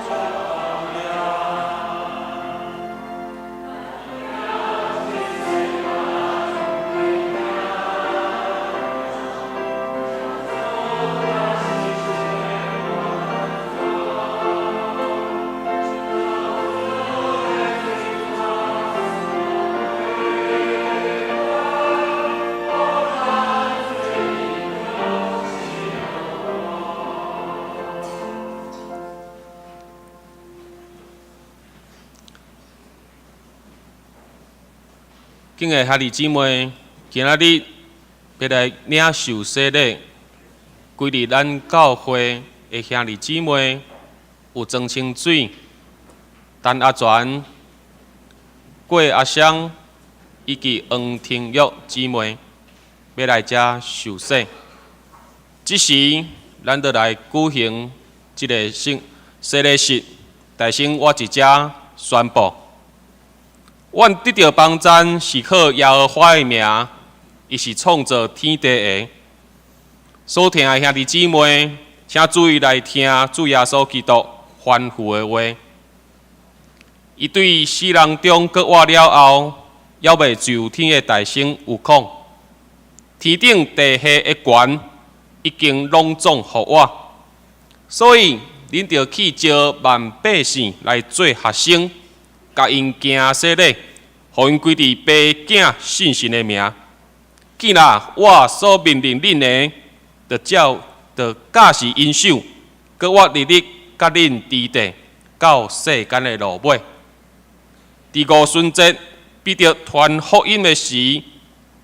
[SPEAKER 4] 足保養。敬愛兄弟姊妹，今仔日欲來領受洗禮，歸入咱教會的兄弟姊妹有裝清水，陳阿全、郭阿香以及黃廷玉姊妹欲來遮受洗。這時，咱就來舉行這个聖洗禮式。大先我佇遮宣布，阮得著幫贊是靠耶和華的名，伊是創造天地的。所聽的兄弟姊妹，請注意來聽主耶穌基督吩咐的話。伊對死人中閣活了後，猶未就天的大聲有講：天頂地下的權已經攏總予我，所以恁著去召萬百姓來做學生，共𪜶行洗禮，予𪜶歸佇爸囝聖神的名。見若我所命令恁的，著照著教示𪜶守，閣我日日佮恁佇佇，到世間的落尾。佇五旬節，彼得傳福音的時，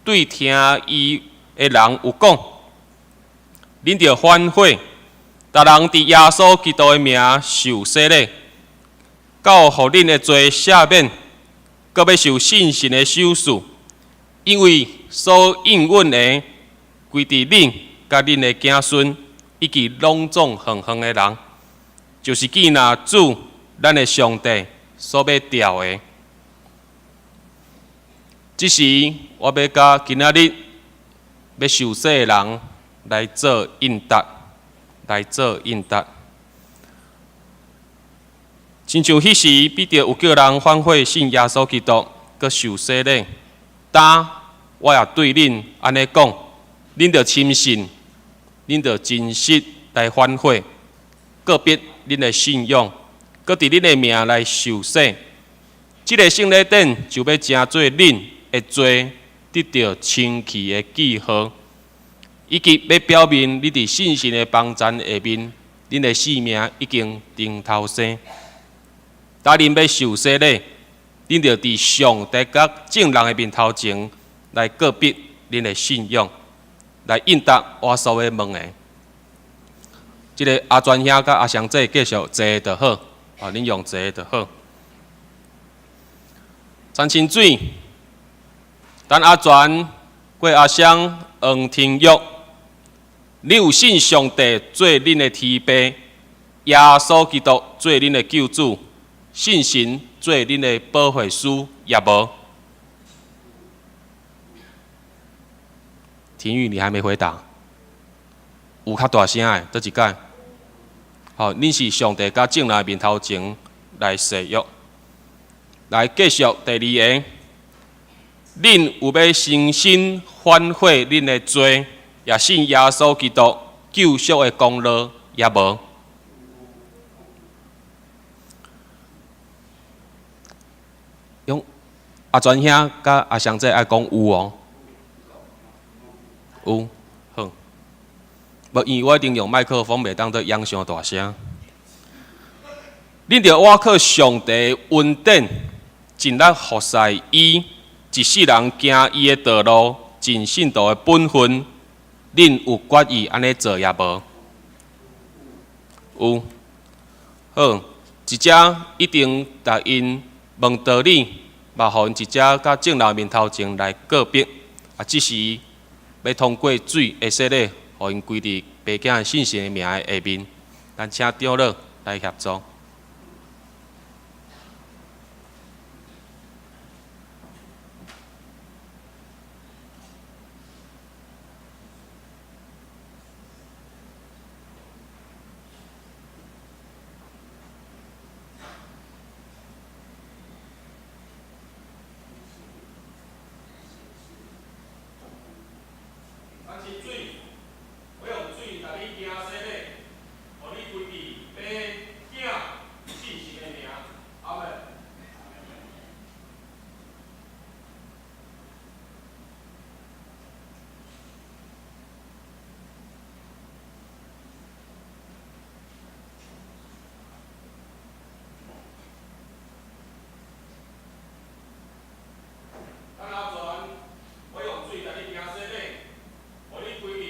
[SPEAKER 4] 對聽伊的人有講：恁著反悔，逐人佇耶穌基督的名受洗禮，到予恁的罪赦免，閣欲受聖神的賞賜，因為所應允的，歸佇恁佮恁的子孫，以及攏總遠遠的人，就是見若主咱的上帝所欲召的。這時，我欲共今仔日欲受洗的人來做應答，來做應答。親像彼時彼得有叫人反悔信耶穌基督，閣受洗禮。今我也對恁按呢講，恁著深信，恁著真實來反悔，告別恁的信仰，閣佇恁的名來受洗。這个聖禮典就欲成做恁的罪得著清去的記號，以及欲表明你佇聖神的幫贊下面，恁的性命已經重頭生。當恁欲受洗禮，恁著佇上帝佮眾人的面頭前來告別恁的信仰，來應答我所欲問的。這个阿全兄佮阿祥姐繼續坐就好，啊，恁用坐就好。陳清水、陳阿全、郭阿香、黃廷玉，你有信上帝做恁的天父，耶穌基督做恁的救主，聖神做恁的保惠師，也無？廷玉，你還沒回答，有較大聲的，佗一擺？好，恁是上帝佮眾人面頭前來誓約。來繼續第二個，恁有欲誠心反悔恁的罪，也信耶穌基督救贖的功勞，也無？用阿全兄佮阿祥姐愛講有哦，有，好。無，因為我一定用麥克風，袂當得揚傷大聲。恁著倚靠上帝恩典，盡力服侍伊，一世人行伊的道路，盡信徒的本分。恁有決意按呢做也無？有。好，一遮一定共𪜶問道理，嘛予𪜶一遮佮眾人面頭前來告別。啊，這時欲通過水的洗禮，予𪜶歸佇爸囝聖神的名的下面。咱請長老來協助。水，我用水共你行洗禮，予你歸佇爸、囝、聖神的名，阿們。咱阿全，我用水共你行洗禮，予你歸佇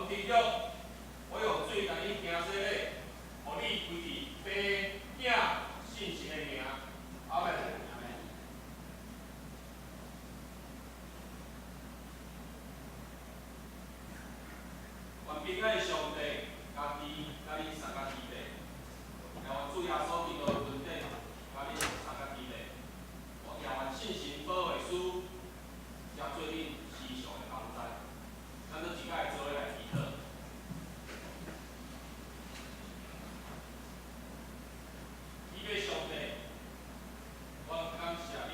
[SPEAKER 4] 天玉，我用水共你行洗礼，予你歸佇父囝聖神的名。阿門。願平安的上帝，家己佮恁三个弟弟，也願主耶穌基督的恩典，佮恁三个弟弟，我也願聖神保惠師，也做恁時常的幫助。咱都一擺做伙來祈禱。天父上帝，我感謝你，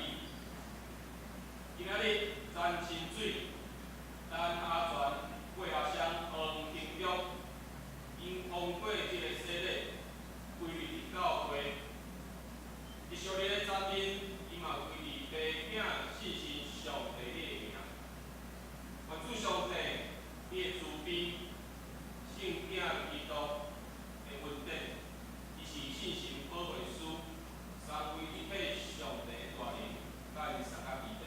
[SPEAKER 4] 今仔日詹清水、陳阿全、郭阿香、黃廷玉，𪜶通過這个洗禮，歸入教會。伫屬靈的層面，伊嘛歸佇父囝聖神上帝你的名。願主上帝，你的慈悲，聖囝基督的恩典，伊是聖神保惠師，三位一體上帝的大能，佮𪜶三个弟弟，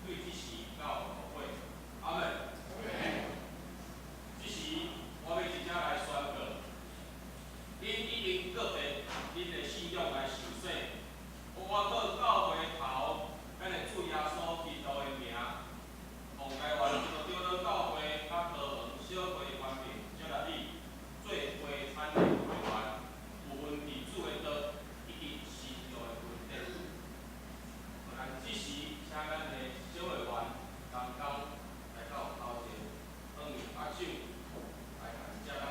[SPEAKER 4] 對這時到後尾。阿門。這時，我欲直接來宣告，恁已經各憑恁的信仰來受洗，我靠教會頭，咱的主耶穌基督的名，奉台灣基督長老教會佮桃園小會權柄，接納你做會產的會員，有份佇主的道以及信仰的恩典。咱這時請咱的小會員同工來到頭前，放握手來共接納。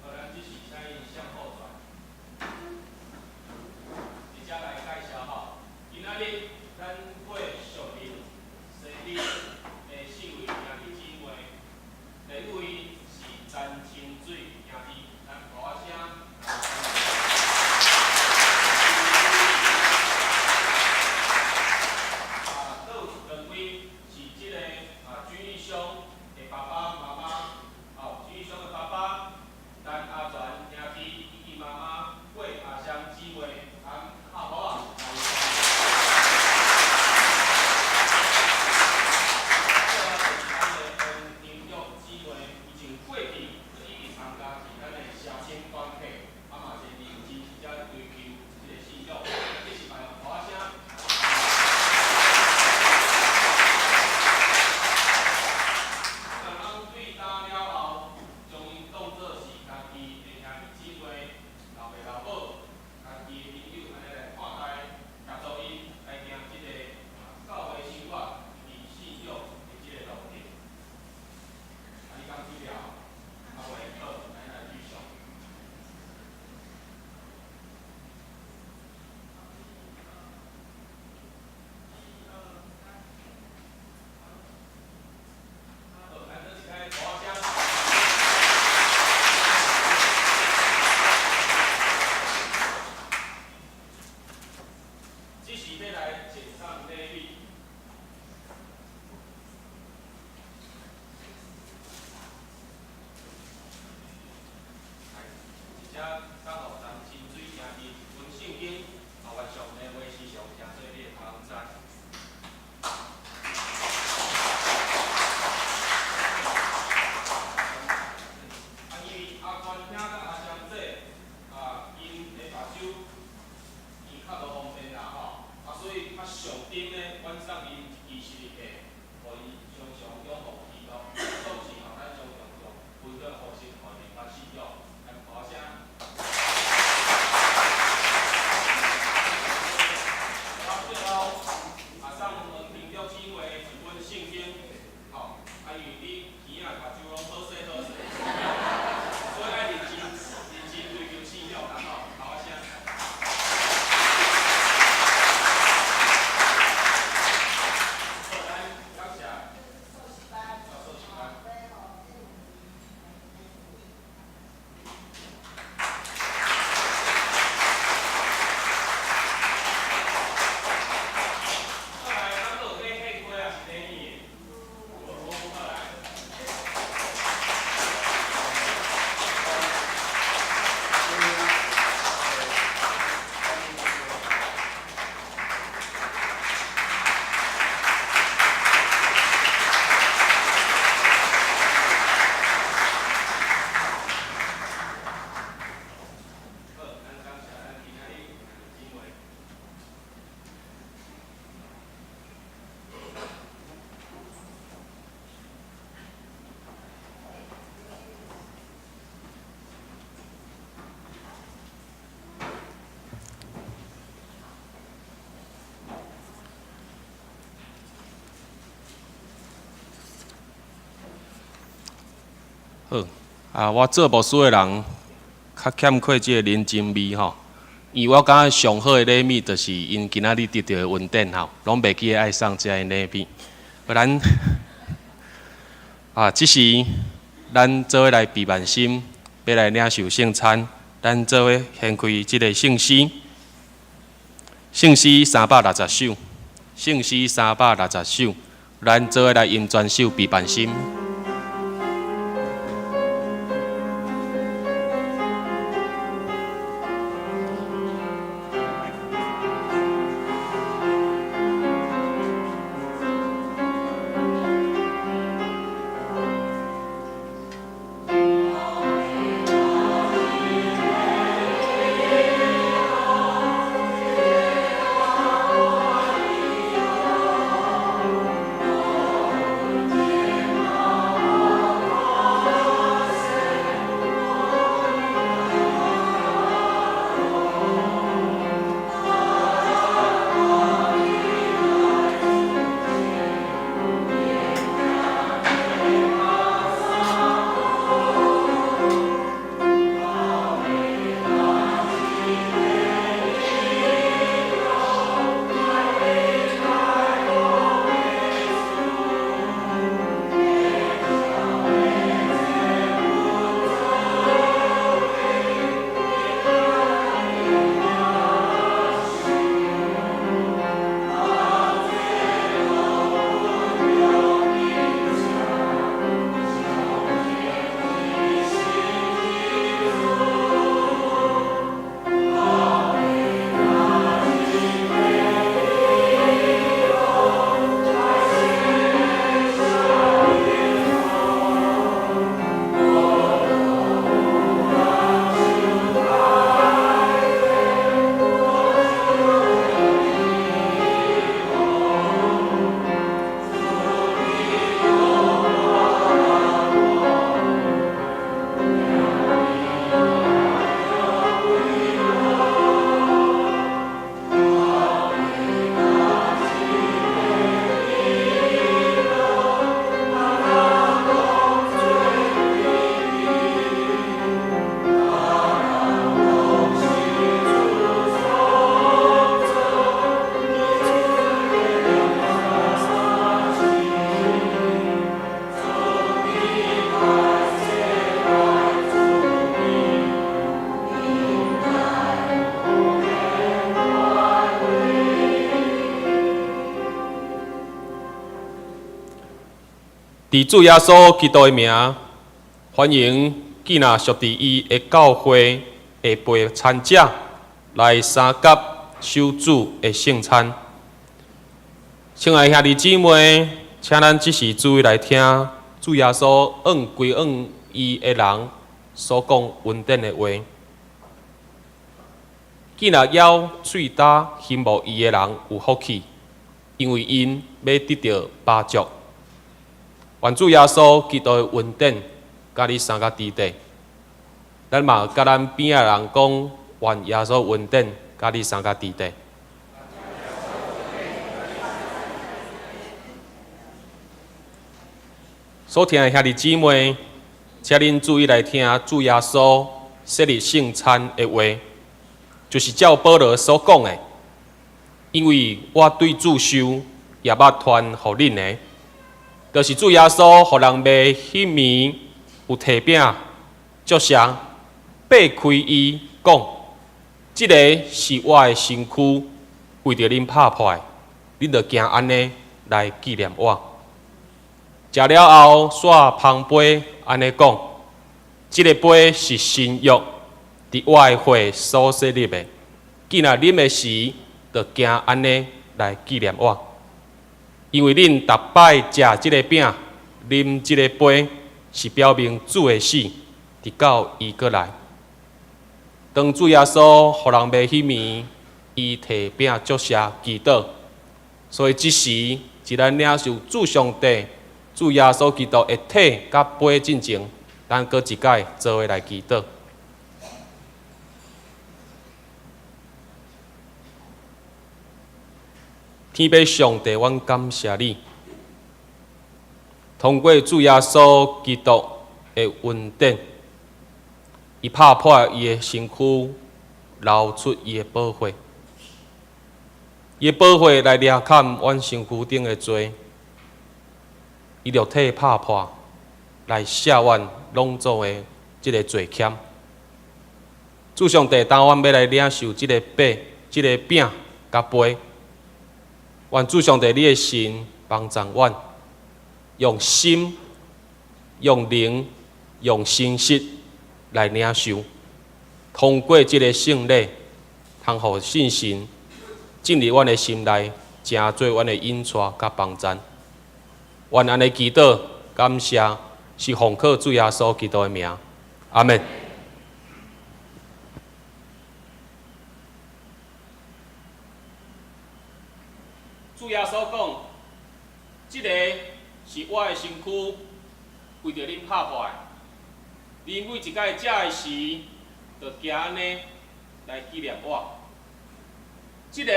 [SPEAKER 4] 好，咱這時請𪜶向後轉，直接來介紹吼。今仔日咱過屬靈洗禮的四位兄弟姊妹，第一位是詹清水兄弟，咱鼓仔聲。啊，閣有兩位是這个啊君義兄的爸爸媽媽，哦，君義兄的爸爸陳阿全兄弟以及媽媽郭阿香姊妹，咱拍鼓仔來歡迎。最後就是咱的黃廷玉姊妹，伊從過去就一直參加是咱的社青團體，啊嘛是認真直接追求這个信仰，這是嘛用鼓仔聲。人對今了後，將𪜶當做是家己的兄弟姊妹、老爸老母、家己的朋友，按呢來看待，協助𪜶來行這个教會生活以及信仰的這个路徑。啊，你講對了，啊，袂好，咱來繼續。好，咱做一擺鼓仔聲。這時欲來獻上禮物。來，這送予陳清水兄弟一本聖經，啊，願上帝話時常成做你的幫助。啊，因為阿全兄佮阿香姐，啊，𪜶的目睭伊較無方便啦吼，啊，所以較上珍呢，阮送𪜶一支十字架，予𪜶常常仰望基督，總是吼，咱常常用分享方式，予𪜶明白信仰，來鼓聲。好，啊，我做牧師的人較欠缺這个人情味吼，因為我感覺上好的禮物就是𪜶今仔日得著的恩典吼，攏袂記得愛送這个禮物。咱啊，這時咱做伙來備萬心，欲來領受聖餐，咱做伙掀開這个聖詩，聖詩360首，聖詩360首，咱做伙來用全首備萬心。佇主耶穌基督的名，歡迎既若屬佇伊的教會的陪餐者來相佮守主的聖餐。親愛兄弟姊妹，請咱這時注意來聽主耶穌向歸向伊的人所講恩典的話。既若枵喙焦欣慕伊的人有福氣，因為𪜶欲得著飽足。願主耶穌基督的恩典，佮你相佮佇底。咱嘛佮咱邊仔人講，願耶穌恩典佮你相佮佇底。所聽的兄弟姊妹，請恁注意來聽主耶穌設立聖餐的話，就是照保羅所講的，因為我對主受，也捌傳予恁的。就是主耶穌予人賣彼暝有提餅，祝謝，擘開伊講：這个是我的身軀，為著恁拍破的，恁著行按呢來紀念我。食了後，煞捧杯按呢講：這个杯是新約，佇我的血所設立的。既若啉的時，著行按呢來紀念我。因為恁逐擺食這个餅、啉這个杯，是表明主的死，直到伊閣來。當主耶穌予人賣彼暝，伊提餅祝謝祈禱，所以這時，佇咱領受主上帝、主耶穌基督的體佮杯進前，咱閣一擺做伙來祈禱。天父上帝，阮感謝你，通過主耶穌基督的恩典，伊拍破伊的身軀，流出伊的寶血，伊的寶血來掠砍阮身軀頂的罪，伊肉體拍破來卸阮攏總的這个罪愆。主上帝，當阮欲來領受這个餅、這个餅佮杯，願主上帝你的神幫助阮，用心、用靈、用誠實來領受，通過這个聖禮，通予聖神進入阮的心內，成做阮的引帶佮幫贊。願按呢祈禱感謝，是奉靠主耶穌基督的名，阿們。主耶穌講：這个是我的身軀，為著恁拍破的。恁每一擺食的時，就行按呢來紀念我。這个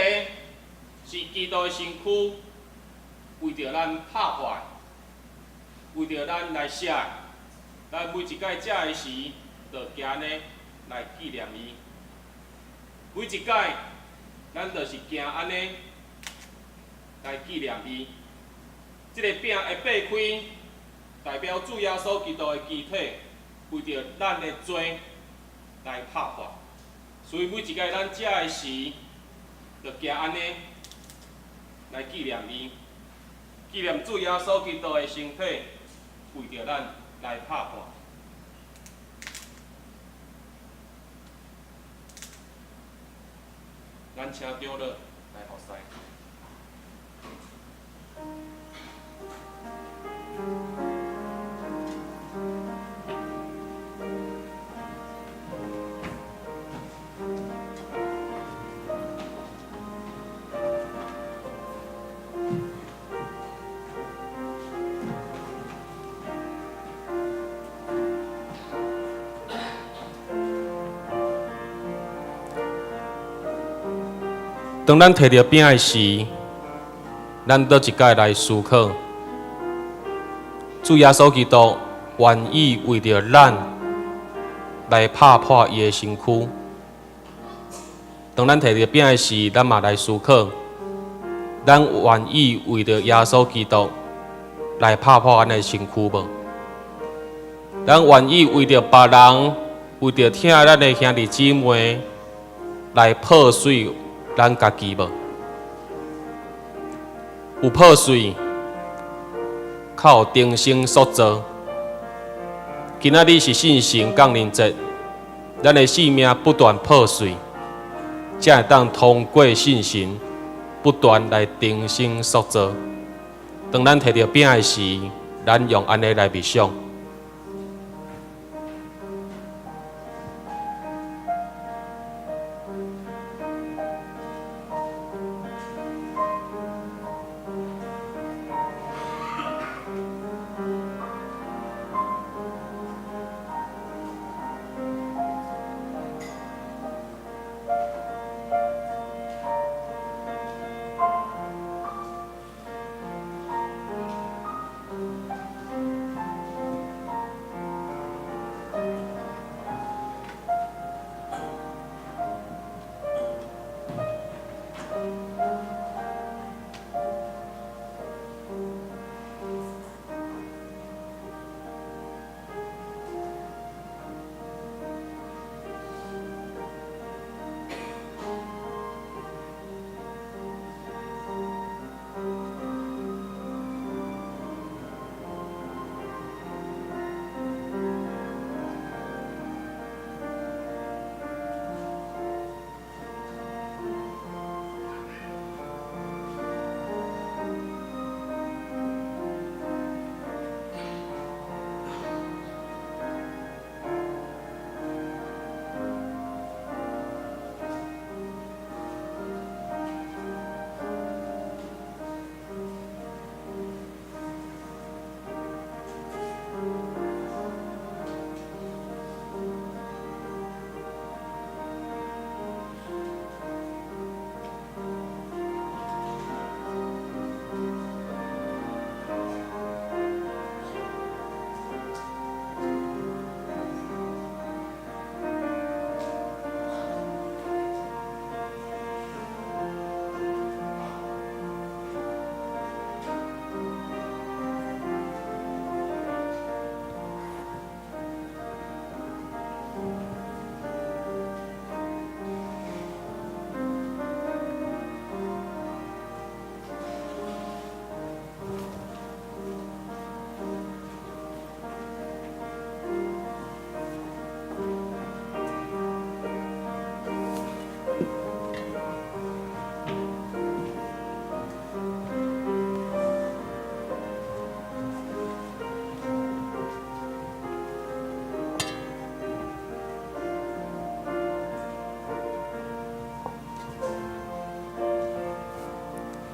[SPEAKER 4] 是基督的身軀，為著咱拍破的，為著咱來捨的。咱每一擺食的時，就行按呢來紀念伊。每一擺，咱就是行按呢來紀念伊。這个餅會擘開，代表主耶穌基督的肢體，為著咱的罪來拍破。所以每一擺咱食的時，就行按呢來紀念伊，紀念主耶穌基督的身體，為著咱來拍破。咱請長老來服侍。當咱提著餅的時，咱倒一擺來思考，主耶穌基督願意為著咱來拍破伊的身軀。當咱提著餅的時，咱嘛來思考，咱願意為著耶穌基督來拍破咱的身軀無？咱願意為著別人，為著疼咱的兄弟姊妹來破碎咱家己無？有破碎，較有重新塑造。今仔日是聖神降臨節，咱的生命不斷破碎，才會當通過聖神不斷來重新塑造。當咱提著餅的時，咱用按呢來默想。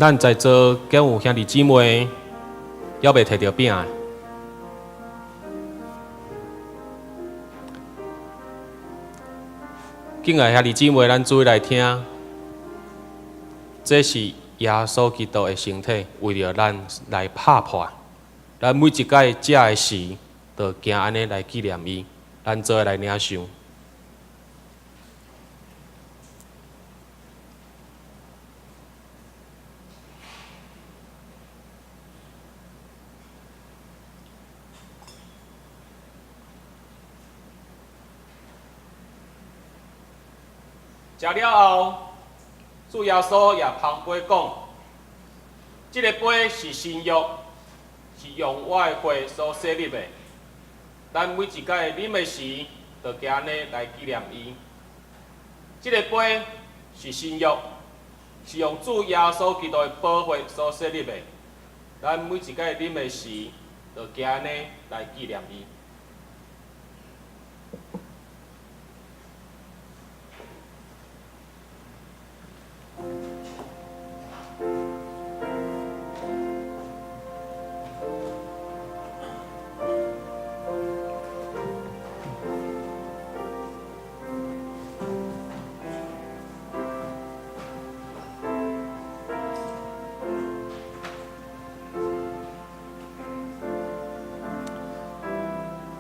[SPEAKER 4] 咱在座敢有兄弟姊妹猶未提著餅的？敬愛兄弟姊妹，咱注意來聽，這是耶穌基督的身體，為著咱來拍破。咱每一擺食的時，就行按呢來紀念伊。咱做伙來領受。食了後，主耶穌也捧杯講：這个杯是新約，是用我的血所設立的。咱每一擺啉的時，就行按呢來紀念伊。這个杯是新約，是用主耶穌基督的寶血所設立的。咱每一擺啉的時，就行按呢來紀念伊。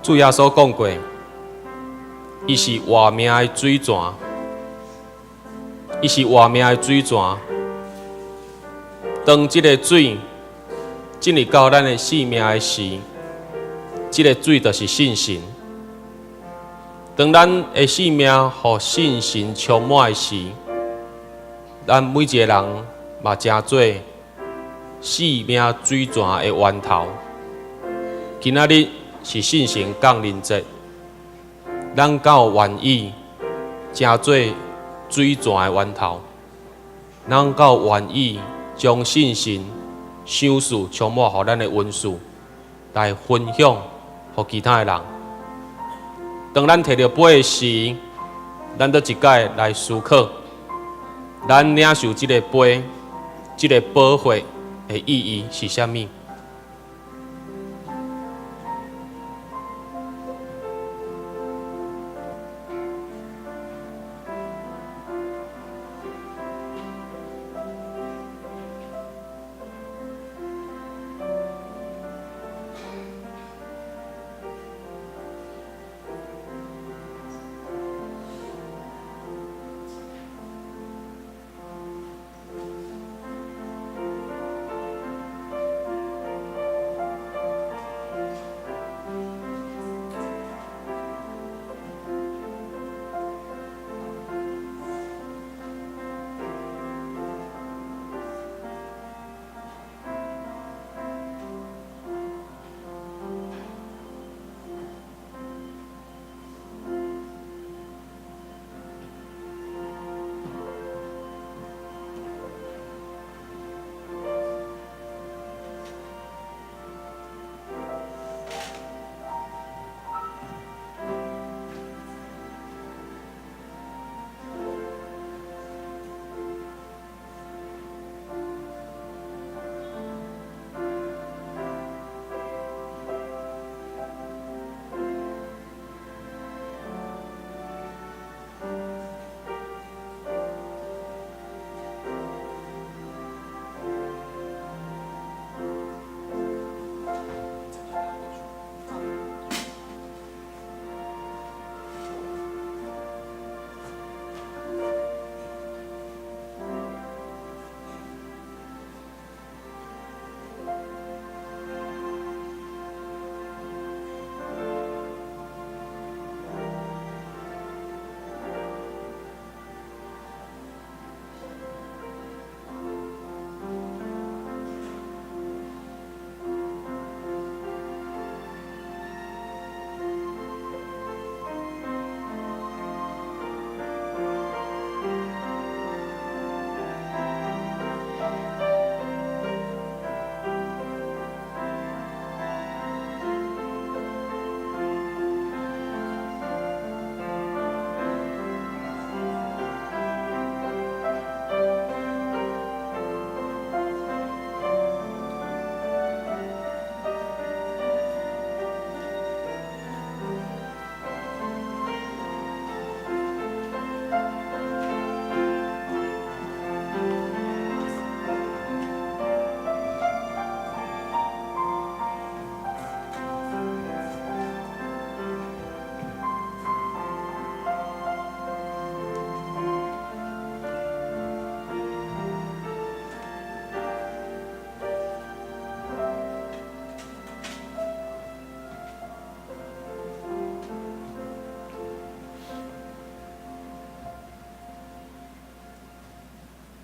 [SPEAKER 4] 主耶穌講過，伊是活命的水泉，伊是活命的水泉。當這个水進入到咱的生命的時，這个水就是聖神。當咱的生命予聖神充滿的時，咱每一个人嘛成做生命水泉的源頭。今仔日是聖神降臨節，咱敢有願意成做水泉的源頭？咱敢有願意將聖神賞賜充滿予咱的恩賜，來分享予其他的人？當咱提著杯的時，咱閣一擺來思考，咱領受這个杯、這个寶血的意義是啥物？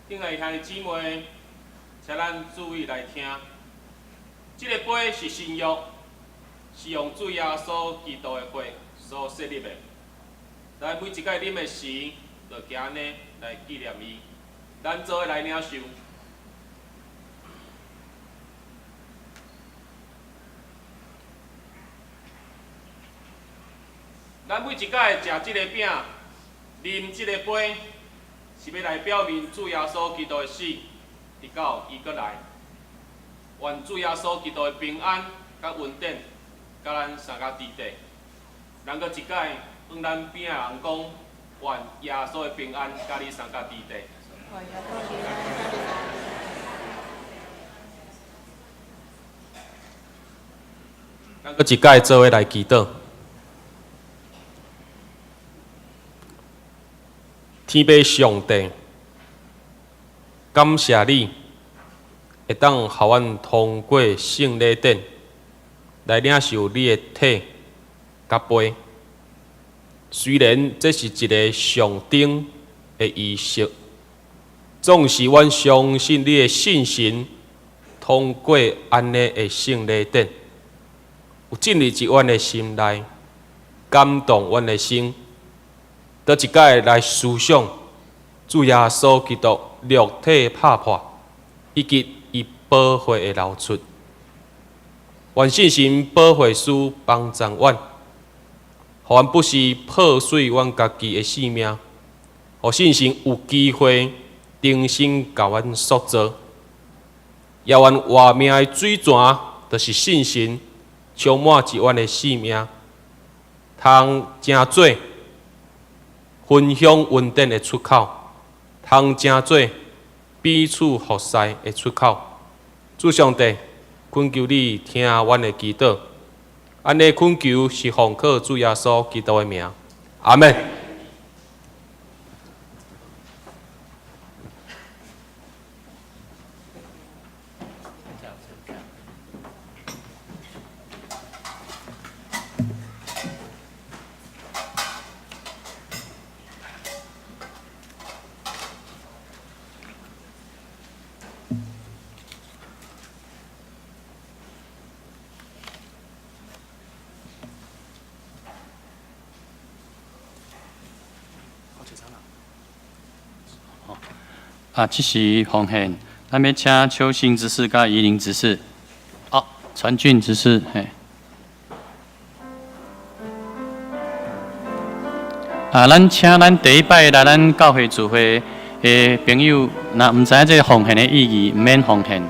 [SPEAKER 4] 敬愛兄弟姊妹，請咱注意來聽。這个杯是新約，是用主耶穌基督的血所設立的。咱每一擺啉的時，就行按呢來紀念伊。咱做伙來領受。咱每一擺食這个餅，啉這个杯，是欲來表明主耶穌基督的死，直到伊閣來。願主耶穌基督的平安佮恩典，佮咱相佮佇底。咱閣一擺向咱邊仔人講，願耶穌的平安佮你相佮佇底。咱閣一擺做伙來祈禱。天父上帝，感謝你會當予阮通過聖禮典來領受你的體佮杯。雖然這是一个象徵的儀式，總是阮相信你的信神通過按呢的聖禮典，有進入佇阮的心內，感動阮的心。倒一擺來思想主耶穌基督肉體拍破，以及伊寶血的流出。願聖神保惠師幫助阮，予阮不是破碎阮家己的性命，予聖神有機會重新共阮塑造。也願活命的水泉，就是聖神充滿佇阮的性命，通成做分享恩典的出口，通成做彼此服侍的出口。主上帝，懇求你聽阮的祈禱，按呢懇求是奉靠主耶穌基督的名，阿們。
[SPEAKER 1] 啊，這是奉獻，咱欲請邱姓執事佮宜玲執事，哦，傳俊執事，嘿。啊，咱請咱第一擺來咱教會聚會的朋友，若毋知影這个奉獻的意義，毋免奉獻。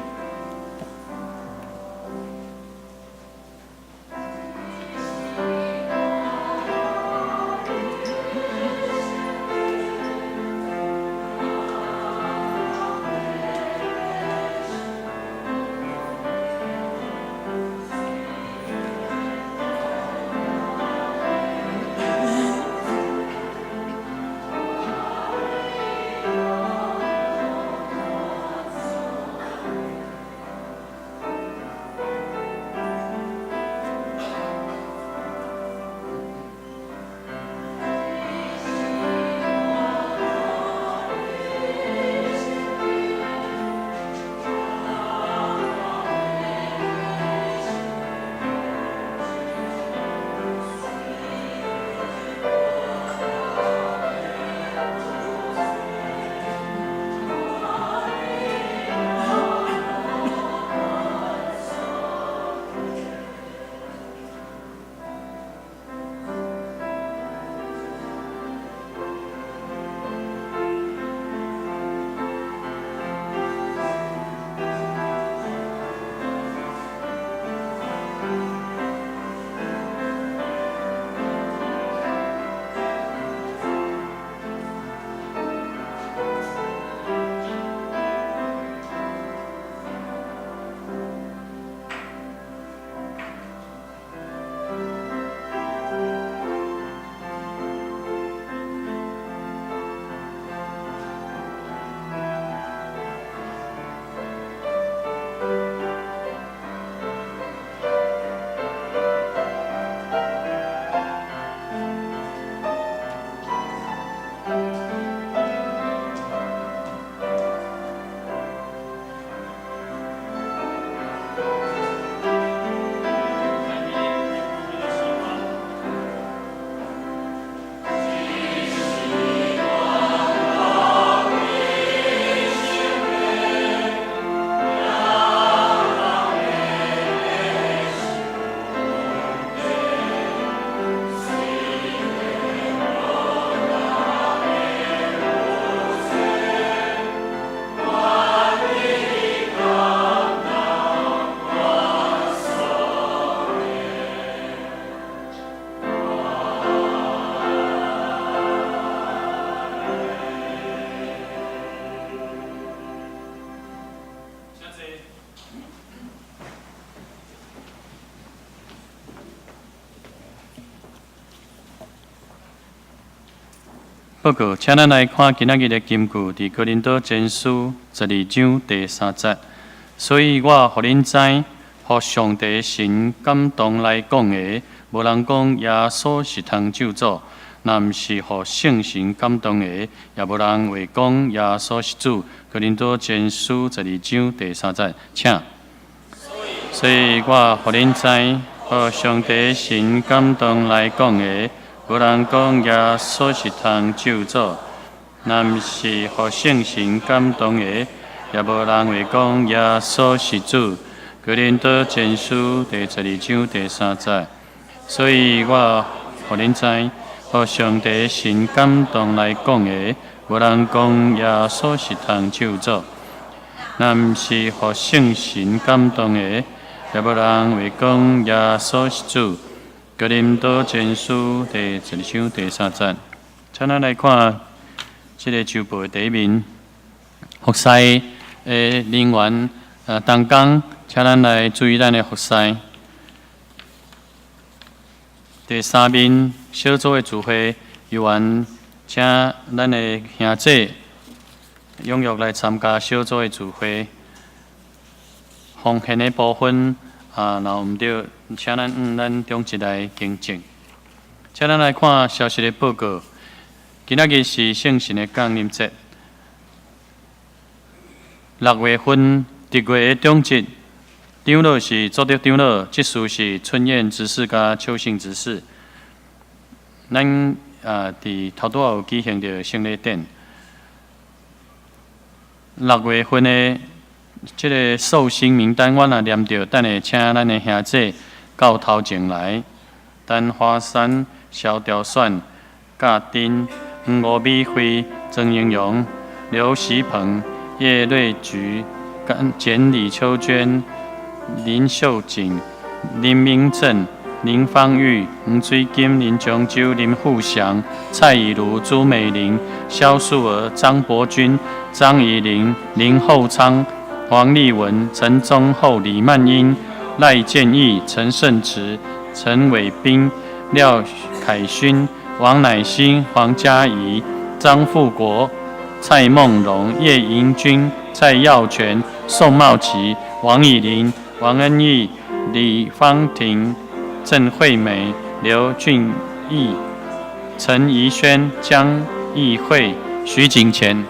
[SPEAKER 1] 報告，請咱來看今仔日的金句，佇哥林多前書十二章第三節。所以我予恁知，予上帝神感動來講的，無人講耶穌是通咒詛；若毋是予聖神感動的，也無人會講耶穌是主。哥林多前書十二章第三節，請。所以我予恁知，予上帝神感動來講的，無人講耶穌是通咒詛；若毋是予聖神感動的，也無人會講耶穌是主。哥林多前書第十二章第三節。所以我予恁知，予上帝神感動來講的，無人講耶穌是通咒詛；若毋是予聖神感動的，也無人會講耶穌是主。哥林多前書第十二章第三節，請咱來看這个周報的第一面，服侍的人員同工，請咱來注意咱的服侍。第三面小組的聚會，有緣請咱的兄弟踴躍來參加小組的聚會。奉獻的部分啊，若有毋對，請咱向咱長執來更正。請咱來看消息的報告。今仔日是聖神的降臨節，6月份特會的長執長老是祖德長老，執事是春燕執事佮邱姓執事。咱啊，佇頭拄仔有舉行著聖禮典。六月份的這个壽星名單，我若念著，等下請咱的兄弟到頭前來。陳華山、蕭兆選、贾丁、黃吳美惠、曾英榮、劉錫鵬、葉瑞菊、簡李秋娟、林秀錦、林明正、林芳玉、黃水金、林長洲、林富祥、蔡以如、朱美玲、蕭素娥、張伯君、張怡玲、林厚昌、黃立文、陳忠厚、李曼英、賴建義、陳勝慈、陳偉斌、廖凱勳、王乃馨、黃嘉怡、張富國、蔡夢榮、葉盈君、蔡耀全、宋茂奇、王以玲、王恩義、李芳婷、鄭惠美、劉俊義、陳怡萱、江義慧、徐景乾。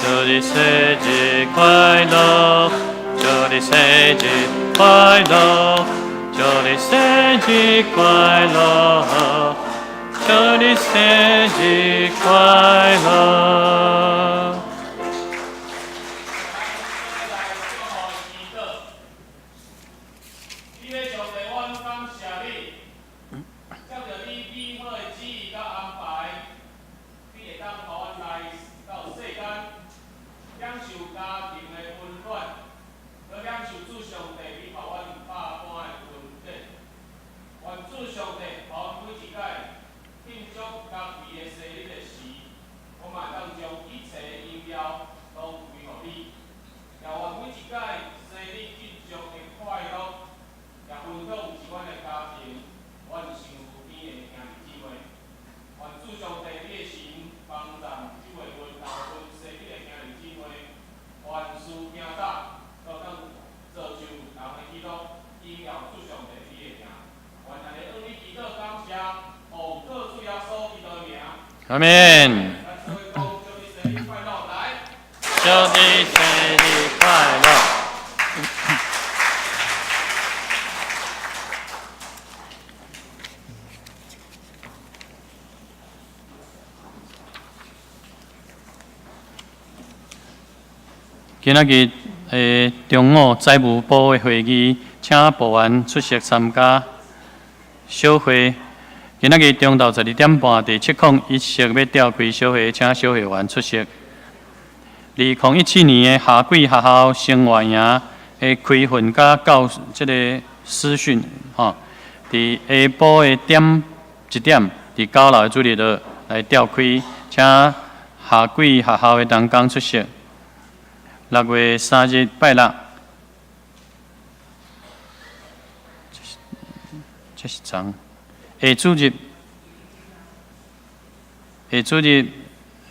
[SPEAKER 1] 祝你生日快樂，祝你生日快樂，祝你生日快樂，祝你生日快樂。阿們。小弟生日快樂！今仔日的中午財務部的會議，請部員出席參加小會。今仔日中晝12點半，佇701室欲召開小會，請小會員出席。2017年的夏季學校生活營的開訓佮教這个師訓，吼，佇下晡的點一點，佇九樓的主日學來召開，請夏季學校的同工出席。6月3日拜六，這是昨下主日，下主日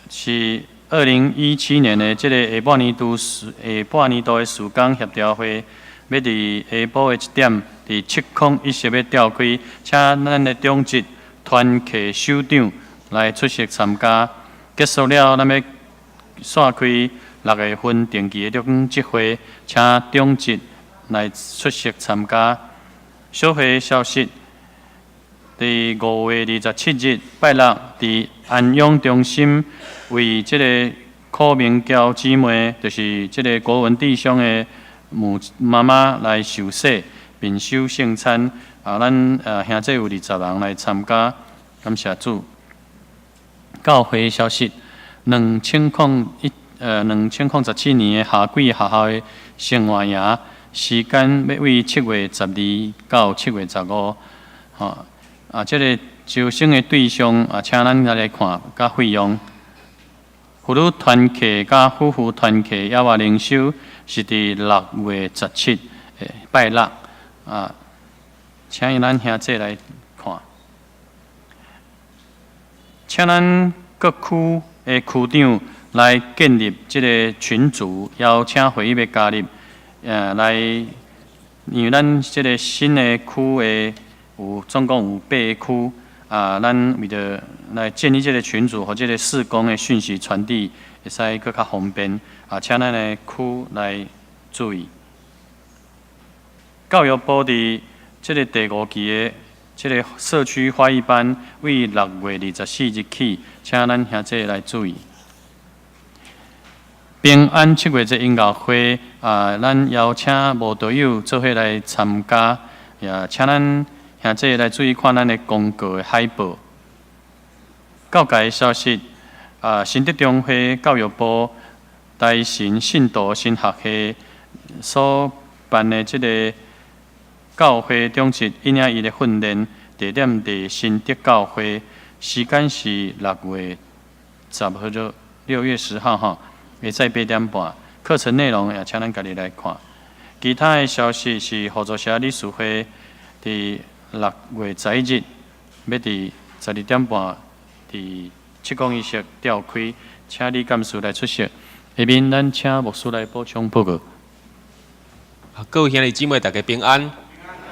[SPEAKER 1] 是2017年的這个下半年度的事工協調會，欲佇下晡的一點，佇701室欲召開，請咱的長執團契首長來出席參加。結束了，咱欲煞開6月份定期的長執會，請長執來出席參加。小會消息，佇5月27日拜六，佇安養中心為這个柯明嬌姊妹，就是這个國文弟兄的母媽媽來受洗，並守聖餐。啊，咱兄弟有20人來參加，感謝主。教會消息，2017年的夏季學校的生活營，時間欲為7月12到7月15，吼。啊，這个招生的對象啊，請咱來看佮費用。婦女團契佮夫婦團契野外靈修是佇6月17拜六啊，請咱兄弟來看。請咱各區的區長來建立這个群組，邀請會議欲加入，來，因為咱這个新的區的有總共有8个區，啊，咱為著來建立這个群組，予這个事工的訊息傳遞會使閣較方便，啊，請咱的區來注意。教育部佇這个第5期的這个社區花藝班，為6月24日起，請咱兄弟來注意。平安七月節音樂會啊，咱邀請慕道友做伙來參加，也請咱兄弟來注意看咱的公告的海報。教界消息啊，新德中會教育部台神信徒神學系所辦的這个教會長執引領伊的訓練，地點佇新德教會，時間是6月10號，6月10號吼，下早8點半。課程內容也請咱家己來看。其他的消息是互助社理事會佇6月11日，欲佇12點半佇701室召開，請李幹事來出席。下面咱請牧師來補充報告。
[SPEAKER 4] 各位兄弟姊妹，大家平安。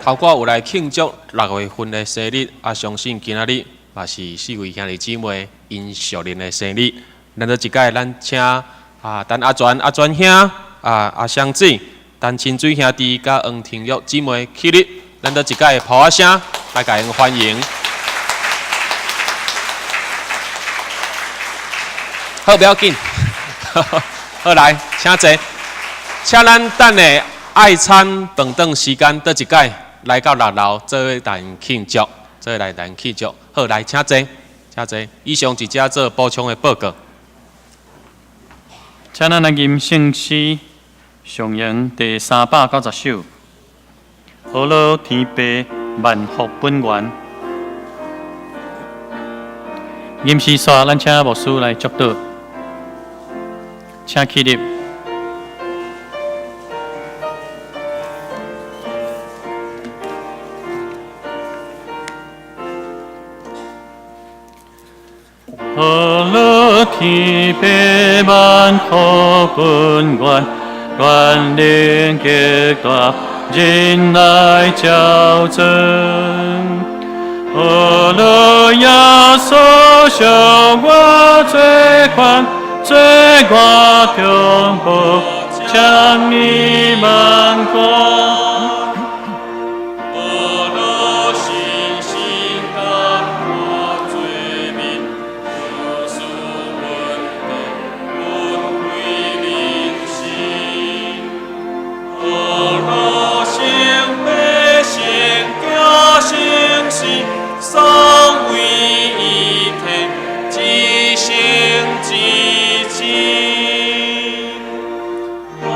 [SPEAKER 4] 頭拄有來慶祝6月份的生日，啊，相信今仔日嘛是四位兄弟姊妹𪜶屬靈的生日。咱做一擺，咱請啊，陳阿全、阿全兄、啊阿湘子、陳清水兄弟佮黃廷玉姊妹起立，咱做一擺炮仔聲來共𪜶歡迎。好，不要緊，好來，請坐，請咱等下愛餐飯頓時間，倒一擺來到6樓，做伙來慶祝，做伙來來慶祝。好，來，請坐，請坐。以上佇遮做補充的報告。
[SPEAKER 1] 請咱來吟聖詩上詠第390首。阿樂天父萬福本源。吟詩煞，咱請牧師來祝禱，請起立。阿樂天父萬福本源，權能極大，仁愛昭彰。阿呵咾耶穌贖我罪款，做我中保，千年萬古。
[SPEAKER 4] 呵咾信心感我罪面，求賜恩典，恩惠人心。呵咾聖父聖子聖神，三位一體，至聖至真。阿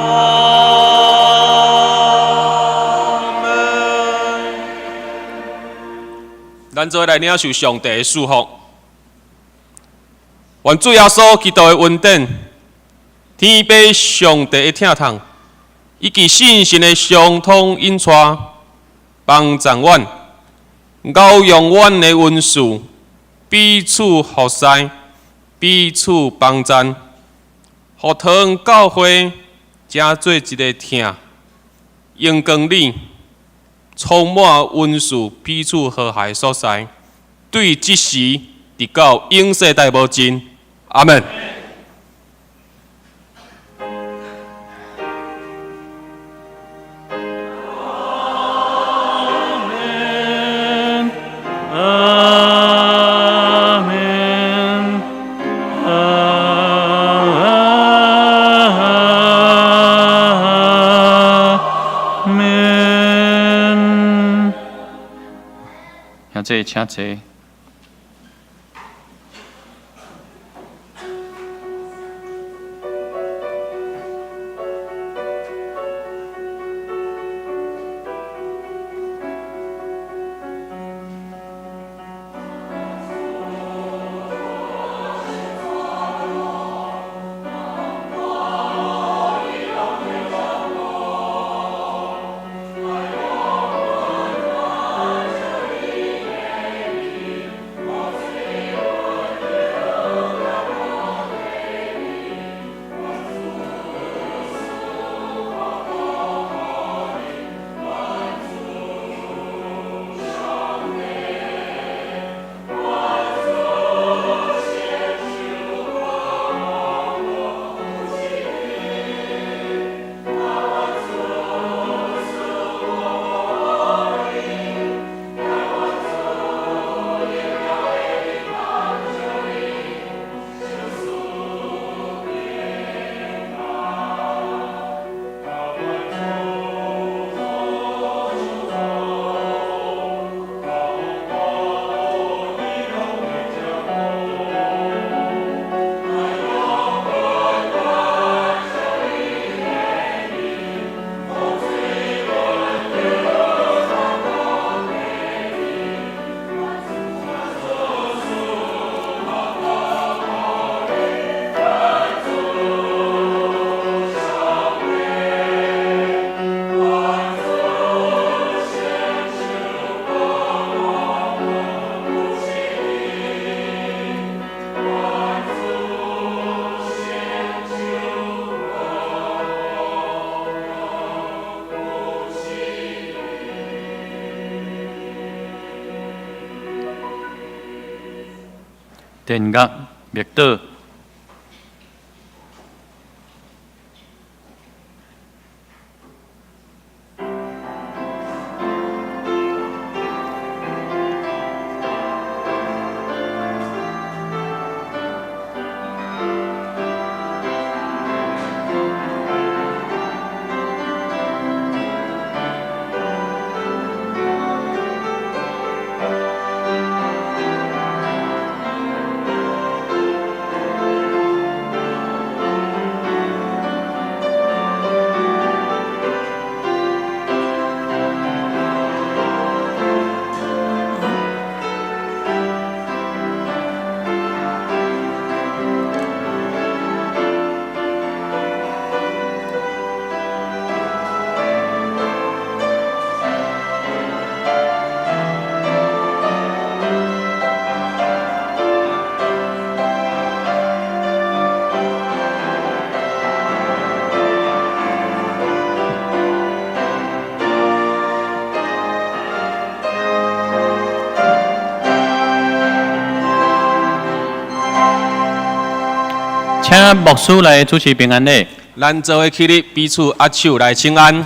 [SPEAKER 4] 們。咱做來領受上帝的祝福，願主耶穌基督的恩典、天父上帝的疼痛，以及聖神的相通引帶，幫助阮，熬用阮的恩賜，彼此服侍，彼此幫贊，予桃園教會成做一个疼、榮光你、充滿恩賜、彼此和諧的所在。對這時，直到永世代無盡。阿們。
[SPEAKER 1] 阿們，阿們，阿們。兄弟，請坐。殿樂默禱。請牧師來主持平安禮。
[SPEAKER 4] 咱做伙起立，彼此握手來請安。